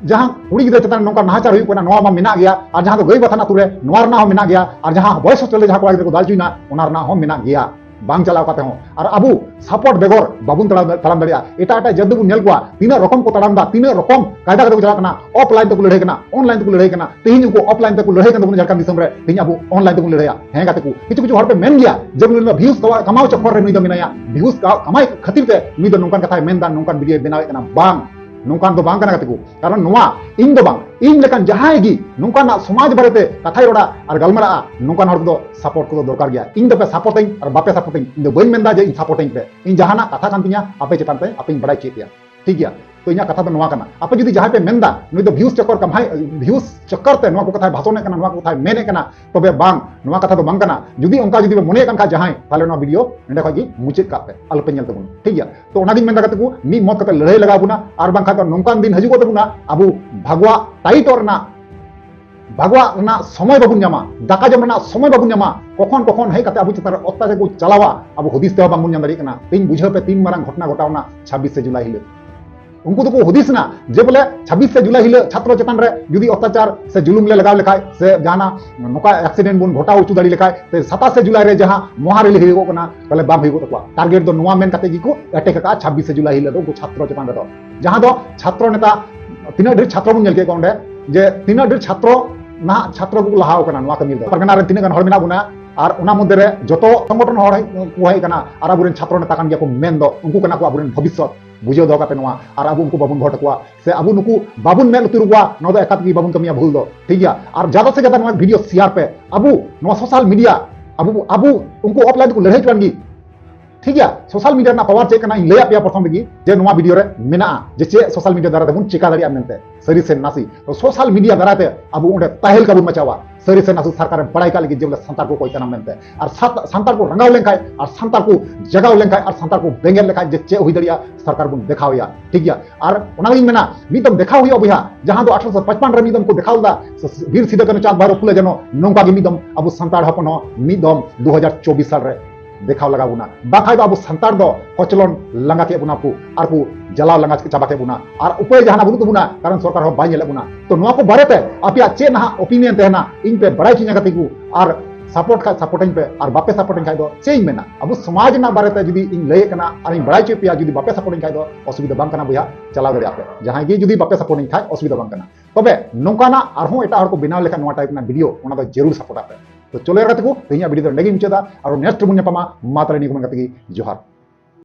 ᱡᱟᱦᱟᱸ ᱠᱩᱲᱤ ᱜᱤᱫᱽᱨᱟᱹ ᱪᱮᱛᱟᱱ ᱨᱮ ᱱᱚᱝᱠᱟ ᱱᱟᱦᱟᱪᱟᱨ ᱦᱩᱭᱩᱜ ᱠᱟᱱᱟ, ᱱᱚᱣᱟ ᱢᱟ ᱢᱮᱱᱟᱜ ᱜᱮᱭᱟ᱾ ᱟᱨ ᱡᱟᱦᱟᱸ ᱫᱚ ᱜᱟᱹᱭᱵᱟᱛᱷᱟᱱ ᱟᱛᱳ ᱨᱮ, ᱱᱚᱣᱟ ᱨᱮᱱᱟᱜ ᱦᱚᱸ ᱢᱮᱱᱟᱜ ᱜᱮᱭᱟ᱾ ᱟᱨ ᱡᱟᱦᱟᱸ boys hostel ᱨᱮ ᱡᱟᱦᱟᱸ ᱠᱚᱲᱟ ᱜᱤᱫᱽᱨᱟᱹ ᱠᱚ ᱫᱟᱞ ᱦᱚᱪᱚᱭᱮᱱᱟ, ᱚᱱᱟ ᱨᱮᱱᱟᱜ ᱦᱚᱸ ᱢᱮᱱᱟᱜ ᱜᱮᱭᱟ᱾ ᱵᱟᱝ ᱪᱟᱞᱟᱣ ᱠᱟᱛᱮ ᱦᱚᱸ, ᱟᱨ ᱟᱵᱚ support ᱵᱮᱜᱚᱨ ᱵᱟᱵᱚᱱ ᱛᱟᱲᱟᱢ, ᱛᱟᱲᱟᱢ ᱫᱟᱲᱮᱭᱟᱜᱼᱟ᱾ ᱮᱴᱟᱜ ᱮᱴᱟᱜ ᱡᱟᱹᱛ ᱫᱚᱵᱚᱱ ᱧᱮᱞ ᱠᱚᱣᱟ, ᱛᱤᱱᱟᱹᱜ ᱨᱚᱠᱚᱢ ᱠᱚ ᱛᱟᱲᱟᱢ ᱫᱟ, ᱛᱤᱱᱟᱹᱜ ᱨᱚᱠᱚᱢ ᱠᱟᱭᱫᱟ ᱠᱟᱛᱮ ᱠᱚ ᱪᱟᱞᱟᱜ ᱠᱟᱱᱟ᱾ Offline ᱛᱮᱠᱚ ᱞᱟᱹᱲᱦᱟᱹᱭ ᱠᱟᱱᱟ, online ᱛᱮᱠᱚ ᱞᱟᱹᱲᱦᱟᱹᱭ ᱠᱟᱱᱟ᱾ ᱛᱮᱦᱮᱧ ᱩᱱᱠᱩ offline ᱛᱮᱠᱚ ᱞᱟᱹᱲᱦᱟᱹᱭ ᱠᱟᱱ ᱛᱟᱵᱚᱱᱟ ᱡᱷᱟᱲᱠᱷᱚᱸᱰ ᱫᱤᱥᱚᱢ ᱨᱮ, ᱛᱮᱦᱮᱧ ᱟᱵᱚ online ᱛᱮᱵᱚᱱ ᱞᱟᱹᱲᱦᱟᱹᱭᱟ᱾ ᱦᱮᱸ ᱜᱟᱛᱮ ᱠᱚ, ᱠᱤᱪᱷᱩ ᱠᱤᱪᱷᱩ ᱦᱚᱲ ᱯᱮ ᱢᱮᱱ ᱜᱮᱭᱟ ᱡᱮ ᱱᱩᱭ ᱫᱚ views ᱠᱟᱢᱟᱣ ᱪᱚᱠᱠᱚᱨ ᱨᱮ ᱱᱩᱭ ᱫᱚ ᱢᱮᱱᱟᱭᱟ, views ᱠᱟ-, ᱠᱟᱢᱟᱣ ᱠᱷᱟᱹᱛᱤᱨ ᱛᱮ ᱱᱩᱭ ᱫᱚ ᱱᱚᱝᱠᱟᱱ ᱠᱟᱛᱷᱟᱭ ᱢᱮᱱᱫᱟ, ᱱᱚᱝᱠᱟᱱ video ᱭ ᱵᱮᱱᱟᱣᱮᱫ ᱠᱟᱱᱟ᱾ ᱵᱟᱝ, ᱱᱚᱝᱠᱟᱱ ᱫᱚ ᱵᱟᱝ ᱠᱟᱱᱟ ᱜᱟᱛᱮ ᱠᱚ᱾ ᱠᱟᱨᱚᱱ ᱱᱚᱣᱟ ᱤᱧ ᱫᱚ ᱵᱟᱝ, ᱤᱧ ᱞᱮᱠᱟᱱ ᱡᱟᱦᱟᱸᱭ ᱜᱮ ᱱᱚᱝᱠᱟᱱᱟᱜ ᱥᱚᱢᱟᱡᱽ ᱵᱟᱨᱮᱛᱮ ᱠᱟᱛᱷᱟᱭ ᱨᱚᱲᱟ ᱟᱨ ᱜᱟᱞᱢᱟᱨᱟᱜᱼᱟ, ᱱᱚᱝᱠᱟᱱ ᱦᱚᱲ ᱠᱚᱫᱚ support ᱠᱚᱫᱚ ᱫᱚᱨᱠᱟᱨ ᱜᱮᱭᱟ᱾ ᱤᱧ ᱫᱚᱯᱮ support ᱟᱹᱧ ᱟᱨ ᱵᱟᱯᱮ support ᱟᱹᱧ, ᱤᱧ ᱫᱚ ᱵᱟᱹᱧ ᱢᱮᱱᱫᱟ ᱡᱮ ᱤᱧ support ᱟᱹᱧ ᱯᱮ᱾ ᱤᱧ ᱡᱟᱦᱟᱱᱟᱜ ᱠᱟᱛᱷᱟ ᱠᱟᱱ ᱛᱤᱧᱟ, ᱟᱯᱮ ᱪᱮᱛᱟᱱ ᱛᱮ ᱟᱯᱮᱧ ᱵᱟᱲᱟᱭ ᱦᱚᱪᱚᱭᱮᱫ ᱯᱮᱭᱟ, ᱴᱷᱤᱠ ᱜᱮᱭᱟ? ᱛᱚ ᱤᱧᱟᱹᱜ ᱠᱟᱛᱷᱟ ᱫᱚ ᱱᱚᱣᱟ ᱠᱟᱱᱟ, ᱟᱯᱮ ᱡᱩᱫᱤ ᱡᱟᱦᱟᱸᱭ ᱯᱮ ᱢᱮᱱᱫᱟ ᱱᱩᱭ ᱫᱚ views ᱪᱚᱠᱠᱚᱨ ᱠᱟᱢᱟᱭ, views ᱪᱚᱠᱠᱚᱨ ᱛᱮ ᱱᱚᱣᱟ ᱠᱚ ᱠᱟᱛᱷᱟᱭ ᱵᱷᱟᱥᱚᱱᱮᱫ ᱠᱟᱱᱟ, ᱱᱚᱣᱟ ᱠᱚ ᱠᱟᱛᱷᱟᱭ ᱢᱮᱱᱮᱫ ᱠᱟᱱᱟ, ᱛᱚᱵᱮ ᱵᱟᱝ, ᱱᱚᱣᱟ ᱠᱟᱛᱷᱟ ᱫᱚ ᱵᱟᱝ ᱠᱟᱱᱟ᱾ ᱡᱩᱫᱤ ᱚᱱᱠᱟ ᱡᱩᱫᱤ ᱯᱮ ᱢᱚᱱᱮᱭᱮᱫ ᱠᱟᱱ ᱠᱷᱟᱱ ᱡᱟᱦᱟᱸᱭ, ᱛᱟᱦᱞᱮ ᱱᱚᱣᱟ video ᱱᱚᱸᱰᱮ ᱠᱷᱚᱱ ᱜᱮ ᱢᱩᱪᱟᱹᱫ ᱠᱟᱜ ᱯᱮ, ᱟᱞᱚᱯᱮ ᱧᱮᱞ ᱛᱟᱵᱚᱱᱟ, ᱴᱷᱤᱠ ᱜᱮᱭᱟ? ᱛᱚ ᱚᱱᱟᱜᱤᱧ ᱢᱮᱱᱫᱟ ᱜᱟᱛᱮ ᱠᱚ, ᱢᱤᱫ ᱢᱚᱛ ᱠᱟᱛᱮ ᱞᱟᱹᱲᱦᱟᱹᱭ ᱞᱟᱜᱟᱣ ᱵᱚᱱᱟ, ᱟᱨ ᱵᱟᱝᱠᱷᱟᱱ ᱫᱚ ᱱᱚᱝᱠᱟᱱ ᱫᱤᱱ ᱦᱤᱡᱩᱜᱚᱜ ᱛᱟᱵᱚᱱᱟ, ᱟᱵᱚ ᱵᱷᱟᱜᱽᱣᱟᱜ ᱴᱟᱭᱤᱴᱚᱜ ᱨᱮᱱᱟᱜ, ᱵᱷᱟᱜᱽᱣᱟᱜ ᱨᱮᱱᱟᱜ ᱥᱚᱢᱚᱭ ᱵᱟᱵᱚᱱ ᱧᱟᱢᱟ, ᱫᱟᱠᱟ ᱡᱚᱢ ᱨᱮᱱᱟᱜ ᱥᱚᱢᱚᱭ ᱵᱟᱵᱚᱱ ᱧᱟᱢᱟ, ᱠᱚᱠᱷᱚᱱ ᱠᱚᱠᱷᱚᱱ ᱦᱮᱡ ᱠᱟᱛᱮ ᱟᱵᱚ ᱪᱮᱛᱟᱱ ᱨᱮ ᱚᱛᱛᱟᱪᱟᱨ ᱠᱚ ᱪᱟᱞᱟᱣᱟ, ᱟᱵᱚ ᱦᱩᱫᱤᱥ ᱛᱮᱦᱚᱸ ᱵᱟᱝᱵᱚᱱ ᱧᱟᱢ ᱫᱟᱲᱮᱭᱟᱜ ᱠᱟᱱᱟ᱾ ᱛᱮᱦᱮᱧ ᱵᱩᱡᱷᱟᱹᱣ ᱯᱮ, ᱛᱤᱱ ᱢᱟᱨᱟᱝ ᱜᱷᱚᱴᱚᱱᱟ ᱜᱷᱚᱴᱟᱣᱱᱟ ᱪᱷᱟᱵᱵᱤᱥᱮ ᱡᱩᱞᱟᱭ ᱦᱤᱞᱳᱜ᱾ ᱩᱱᱠᱩ ᱫᱚᱠᱚ ᱦᱩᱫᱤᱥ ᱮᱱᱟ ᱡᱮ ᱵᱚᱞᱮ ᱪᱷᱟᱵᱵᱤᱥᱮ ᱡᱩᱞᱟᱭ ᱦᱤᱞᱳᱜ ᱪᱷᱟᱛᱨᱚ ᱪᱮᱛᱟᱱ ᱨᱮ ᱡᱩᱫᱤ ᱚᱛᱛᱟᱪᱟᱨ ᱥᱮ ᱡᱩᱞᱩᱢ ᱞᱮ ᱞᱟᱜᱟᱣ ᱞᱮᱠᱷᱟᱡ ᱥᱮ ᱡᱟᱦᱟᱱᱟᱜ ᱱᱚᱝᱠᱟ accident ᱵᱚᱱ ᱜᱷᱚᱴᱟᱣ ᱦᱚᱪᱚ ᱫᱟᱲᱮ ᱞᱮᱠᱷᱟᱡ, ᱥᱮ ᱥᱟᱛᱟᱥᱮ ᱡᱩᱞᱟᱭ ᱨᱮ ᱡᱟᱦᱟᱸ ᱢᱚᱦᱟ rally ᱦᱩᱭᱩᱜᱚᱜ ᱠᱟᱱᱟ, ᱛᱟᱦᱞᱮ ᱵᱟᱝ ᱦᱩᱭᱩᱜᱚᱜ ᱛᱟᱠᱚᱣᱟ᱾ Target ᱫᱚ ᱱᱚᱣᱟ ᱢᱮᱱ ᱠᱟᱛᱮ ᱜᱮᱠᱚ attack ᱟᱠᱟᱫᱼᱟ ᱪᱷᱟᱵᱵᱤᱥᱮ ᱡᱩᱞᱟᱭ ᱦᱤᱞᱳᱜ ᱫᱚ ᱩᱱᱠᱩ ᱪᱷᱟᱛᱨᱚ ᱪᱮᱛᱟᱱ ᱨᱮᱫᱚ, ᱡᱟᱦᱟᱸ ᱫᱚ ᱪᱷᱟᱛᱨᱚ ᱱᱮᱛᱟ, ᱛᱤᱱᱟᱹᱜ ᱰᱷᱮᱨ ᱪᱷᱟᱛᱨᱚ ᱵᱚᱱ ᱧᱮᱞ ᱠᱮᱫ ᱠᱚᱣᱟ ᱚᱸᱰᱮ, ᱡᱮ ᱛᱤᱱᱟᱹᱜ ᱰᱷᱮᱨ ᱪᱷᱟᱛᱨᱚ, ᱱᱟᱦᱟᱜ ᱪᱷᱟᱛᱨᱚ ᱠᱚᱠᱚ ᱞᱟᱦᱟᱣ ᱠᱟᱱᱟ ᱱᱚᱣᱟ ᱠᱟᱹᱢᱤ ᱨᱮᱫᱚ᱾ ᱯᱟᱨᱜᱟᱱᱟ ᱨᱮᱱ ᱛᱤᱱᱟᱹᱜ ᱜᱟᱱ ᱦᱚᱲ ᱢᱮᱱᱟᱜ ᱵᱚᱱᱟ, ᱟᱨ ᱚᱱᱟ ᱢᱚᱫᱽᱫᱷᱮ ᱨᱮ ᱡᱚᱛᱚ ᱥᱚᱝᱜᱚᱴᱷᱚᱱ ᱦᱚᱲ ᱠᱚ ᱦᱮᱡ ᱠᱟᱱᱟ, ᱟᱨ ᱟᱵᱚᱨᱮᱱ ᱪᱷᱟᱛᱨᱚ ᱱᱮᱛᱟ ᱠᱟᱱ ᱜᱮᱭᱟ ᱠᱚ, ᱢᱮᱱ ᱫᱚ ᱩᱱᱠᱩ ᱠᱟᱱᱟ ᱠᱚ ᱟᱵᱚᱨᱮᱱ ᱵᱷᱚᱵᱤᱥᱥᱚᱛ᱾ ᱵᱩᱡᱷᱟᱹᱣ ᱫᱚᱦᱚ ᱠᱟᱯᱮ ᱱᱚᱣᱟ, ᱟᱨ ᱟᱵᱚ ᱩᱱᱠᱩ ᱵᱟᱵᱚᱱ ᱵᱷᱳᱴ ᱟᱠᱚᱣᱟ, ᱥᱮ ᱟᱵᱚ ᱱᱩᱠᱩ ᱵᱟᱵᱚᱱ ᱢᱮᱫ ᱞᱩᱛᱩᱨ ᱟᱠᱚᱣᱟ, ᱱᱚᱣᱟ ᱫᱚ ᱮᱠᱟᱞ ᱛᱮᱜᱮ ᱵᱟᱵᱚᱱ ᱠᱟᱹᱢᱤᱭᱟ, ᱵᱷᱩᱞ ᱫᱚ, ᱴᱷᱤᱠ ᱜᱮᱭᱟ? ᱟᱨ ᱡᱟᱫᱟ ᱥᱮ ᱡᱟᱫᱟ ᱱᱚᱣᱟ ᱵᱷᱤᱰᱤᱭᱳ ᱥᱮᱭᱟᱨ ᱯᱮ, ᱟᱵᱚ ᱱᱚᱣᱟ ᱥᱳᱥᱟᱞ ᱢᱤᱰᱤᱭᱟ, ᱟᱵᱚ, ᱟᱵᱚ ᱩᱱᱠᱩ ᱚᱯᱷᱞᱟᱭᱤᱱ ᱛᱮᱠᱚ ᱞᱟᱹᱲᱦᱟᱹᱭ ᱦᱚᱪᱚᱣᱟᱱ ᱜᱮ, ᱴᱷᱤᱠ ᱜᱮᱭᱟ? ᱥᱳᱥᱟᱞ ᱢᱤᱰᱤᱭᱟ ᱨᱮᱱᱟᱜ ᱯᱟᱣᱟᱨ ᱪᱮᱫ ᱠᱟᱱᱟ ᱤᱧ ᱞᱟᱹᱭᱟᱫ ᱯᱮᱭᱟ ᱯᱨᱚᱛᱷᱚᱢ ᱨᱮᱜᱮ, ᱡᱮ ᱱᱚᱣᱟ ᱵᱷᱤᱰᱤᱭᱳ ᱨᱮ ᱢᱮᱱᱟᱜᱼᱟ, ᱡᱮ ᱪᱮᱫ ᱥᱳᱥᱟᱞ ᱢᱤᱰᱤᱭᱟ ᱫᱟᱨᱟᱭ ᱛᱮᱵᱚᱱ ᱪᱮᱠᱟ ᱫᱟᱲᱮᱭᱟᱜᱼᱟ ᱢᱮᱱᱛᱮ, ᱥᱟᱹᱨᱤ ᱥᱮ ᱱᱟᱥᱮ᱾ ᱛᱚ ᱥᱳᱥᱟᱞ ᱢᱤᱰᱤᱭᱟ ᱫᱟᱨᱟᱭ ᱛᱮ ᱟᱵᱚ ᱚᱸᱰᱮ ᱛᱟᱦᱮᱞᱠᱟ ᱵᱚᱱ ᱢᱟᱪᱟᱣᱟ, ᱥᱟᱹᱨᱤ ᱥᱮ ᱱᱟᱥᱮ ᱥᱚᱨᱠᱟᱨᱮ ᱵᱟᱲᱟᱭ ᱠᱟᱜ ᱞᱟᱹᱜᱤᱫ ᱡᱮ ᱵᱚᱞᱮ ᱥᱟᱱᱛᱟᱲ ᱠᱚ ᱚᱠᱚᱭ ᱠᱟᱱᱟ ᱢᱮᱱᱛᱮ᱾ ᱟᱨ ᱥᱟᱛ-, ᱥᱟᱱᱛᱟᱲ ᱠᱚ ᱨᱟᱸᱜᱟᱣ ᱞᱮᱱᱠᱷᱟᱡ, ᱟᱨ ᱥᱟᱱᱛᱟᱲ ᱠᱚ ᱡᱟᱜᱟᱣ ᱞᱮᱱᱠᱷᱟᱡ, ᱟᱨ ᱥᱟᱱᱛᱟᱲ ᱠᱚ ᱵᱮᱸᱜᱮᱫ ᱞᱮᱠᱷᱟᱡ ᱡᱮ ᱪᱮᱫ ᱦᱩᱭ ᱫᱟᱲᱮᱭᱟᱜᱼᱟ, ᱥᱚᱨᱠᱟᱨ ᱵᱚᱱ ᱫᱮᱠᱷᱟᱣ ᱮᱭᱟ, ᱴᱷᱤᱠ ᱜᱮᱭᱟ? ᱟᱨ ᱚᱱᱟ ᱜᱤᱧ ᱢᱮᱱᱟ, ᱢᱤᱫ ᱫᱚᱢ ᱫᱮᱠᱷᱟᱣ ᱦᱩᱭᱩᱜᱼᱟ ᱵᱚᱭᱦᱟ, ᱡᱟᱦᱟᱸ ᱫᱚ ᱟᱴᱷᱨᱚᱥᱚ ᱯᱟᱸᱪᱯᱟᱱ ᱨᱮ ᱢᱤᱫ ᱫᱚᱢ ᱠᱚ ᱫᱮᱠᱷᱟᱣ ᱞᱮᱫᱟ, ᱥᱮ ᱵᱤᱨ ᱥᱤᱫᱩ ᱠᱟᱹᱱᱦᱩ ᱪᱟᱸᱫ ᱵᱷᱟᱭᱨᱳ ᱯᱷᱩᱞᱟᱹ ᱡᱷᱟᱱᱚ, ᱱᱚᱝᱠᱟ ᱜᱮ ᱢᱤᱫ ᱫᱚᱢ ᱟᱵᱚ ᱥᱟᱱᱛᱟᱲ ᱦᱚᱯᱚᱱ ᱦᱚᱸ ᱢᱤᱫ ᱫᱚᱢ ᱫᱩ ᱦᱟᱡᱟᱨ ᱪᱚᱵᱵᱤᱥ ᱥᱟᱞ ᱨᱮ ᱫᱮᱠᱷᱟᱣ ᱞᱟᱜᱟᱣ ᱵᱚᱱᱟ, ᱵᱟᱠᱷᱟᱡ ᱫᱚ ᱟᱵᱚ ᱥᱟᱱᱛᱟᱲ ᱫᱚ ᱠᱚᱪᱞᱚᱱ ᱞᱟᱸᱜᱟ ᱠᱮᱫ ᱵᱚᱱᱟ ᱠᱚ ᱟᱨ ᱠᱚ ᱡᱟᱞᱟᱣ ᱞᱟᱸᱜᱟ ᱪᱟᱵᱟ ᱠᱮᱫ ᱵᱚᱱᱟ, ᱟᱨ ᱩᱯᱟᱹᱭ ᱡᱟᱦᱟᱱᱟᱜ ᱵᱟᱹᱱᱩᱜ ᱛᱟᱵᱚᱱᱟ, ᱠᱟᱨᱚᱱ ᱥᱚᱨᱠᱟᱨ ᱦᱚᱸ ᱵᱟᱭ ᱧᱮᱞᱮᱫ ᱵᱚᱱᱟ᱾ ᱛᱚ ᱱᱚᱣᱟ ᱠᱚ ᱵᱟᱨᱮᱛᱮ ᱟᱯᱮᱭᱟᱜ ᱪᱮᱫ ᱱᱟᱦᱟᱜ opinion ᱛᱟᱦᱮᱱᱟ, ᱤᱧ ᱯᱮ ᱵᱟᱲᱟᱭ ᱦᱚᱪᱚᱧᱟ ᱜᱟᱛᱮ ᱠᱚ, ᱟᱨ support ᱠᱷᱟᱡ supportᱟᱹᱧ ᱯᱮ, ᱟᱨ ᱵᱟᱯᱮ supportᱟᱹᱧ ᱠᱷᱟᱡ ᱫᱚ ᱪᱮᱫ ᱤᱧ ᱢᱮᱱᱟ? ᱟᱵᱚ ᱥᱚᱢᱟᱡᱽ ᱨᱮᱱᱟᱜ ᱵᱟᱨᱮᱛᱮ ᱡᱩᱫᱤ ᱤᱧ ᱞᱟᱹᱭᱮᱫ ᱠᱟᱱᱟ ᱟᱨ ᱤᱧ ᱵᱟᱲᱟᱭ ᱦᱚᱪᱚᱭᱮᱫ ᱯᱮᱭᱟ, ᱡᱩᱫᱤ ᱵᱟᱯᱮ supportᱟᱹᱧ ᱠᱷᱟᱡ ᱫᱚ ᱚᱥᱩᱵᱤᱫᱷᱟ ᱵᱟᱝ ᱠᱟᱱᱟ ᱵᱚᱭᱦᱟ, ᱪᱟᱞᱟᱣ ᱫᱟᱲᱮᱭᱟᱜᱼᱟ ᱯᱮ᱾ ᱡᱟᱦᱟᱸᱭ ᱜᱮ ᱡᱩᱫᱤ ᱵᱟᱯᱮ supportᱟᱹᱧ ᱠᱷᱟᱡ ᱚᱥᱩᱵᱤᱫᱷᱟ ᱵᱟᱝ ᱠᱟᱱᱟ᱾ ᱛᱚᱵᱮ ᱱᱚᱝᱠᱟᱱᱟᱜ ᱟᱨᱦᱚᱸ ᱮᱴᱟᱜ ᱦᱚᱲ ᱠᱚ ᱵᱮᱱᱟᱣ ᱞᱮᱠᱷᱟᱱ ᱱᱚᱣᱟ type ᱨᱮᱱᱟᱜ ᱵᱷᱤᱰᱤᱭᱳ, ᱚᱱᱟ ᱫᱚ ᱡᱟᱹᱨᱩᱲ supportᱟᱜ ᱯᱮ᱾ ᱛᱚ ᱪᱚᱞᱚ ᱭᱟᱨ ᱜᱟᱛᱮ ᱠᱚ, ᱛᱮᱦᱮᱧᱟᱜ ᱵᱷᱤᱰᱤᱭᱳ ᱫᱚ ᱱᱚᱸᱰᱮ ᱜᱮᱧ ᱢᱩᱪᱟᱹᱫᱟ, ᱟᱨᱚ next ᱨᱮᱵᱚᱱ ᱧᱟᱯᱟᱢᱟ᱾ ᱢᱟ ᱛᱟᱦᱞᱮ ᱱᱤᱭᱟᱹ ᱠᱚ ᱢᱮᱱ ᱠᱟᱛᱮ ᱜᱮ ᱡᱚᱦᱟᱨ᱾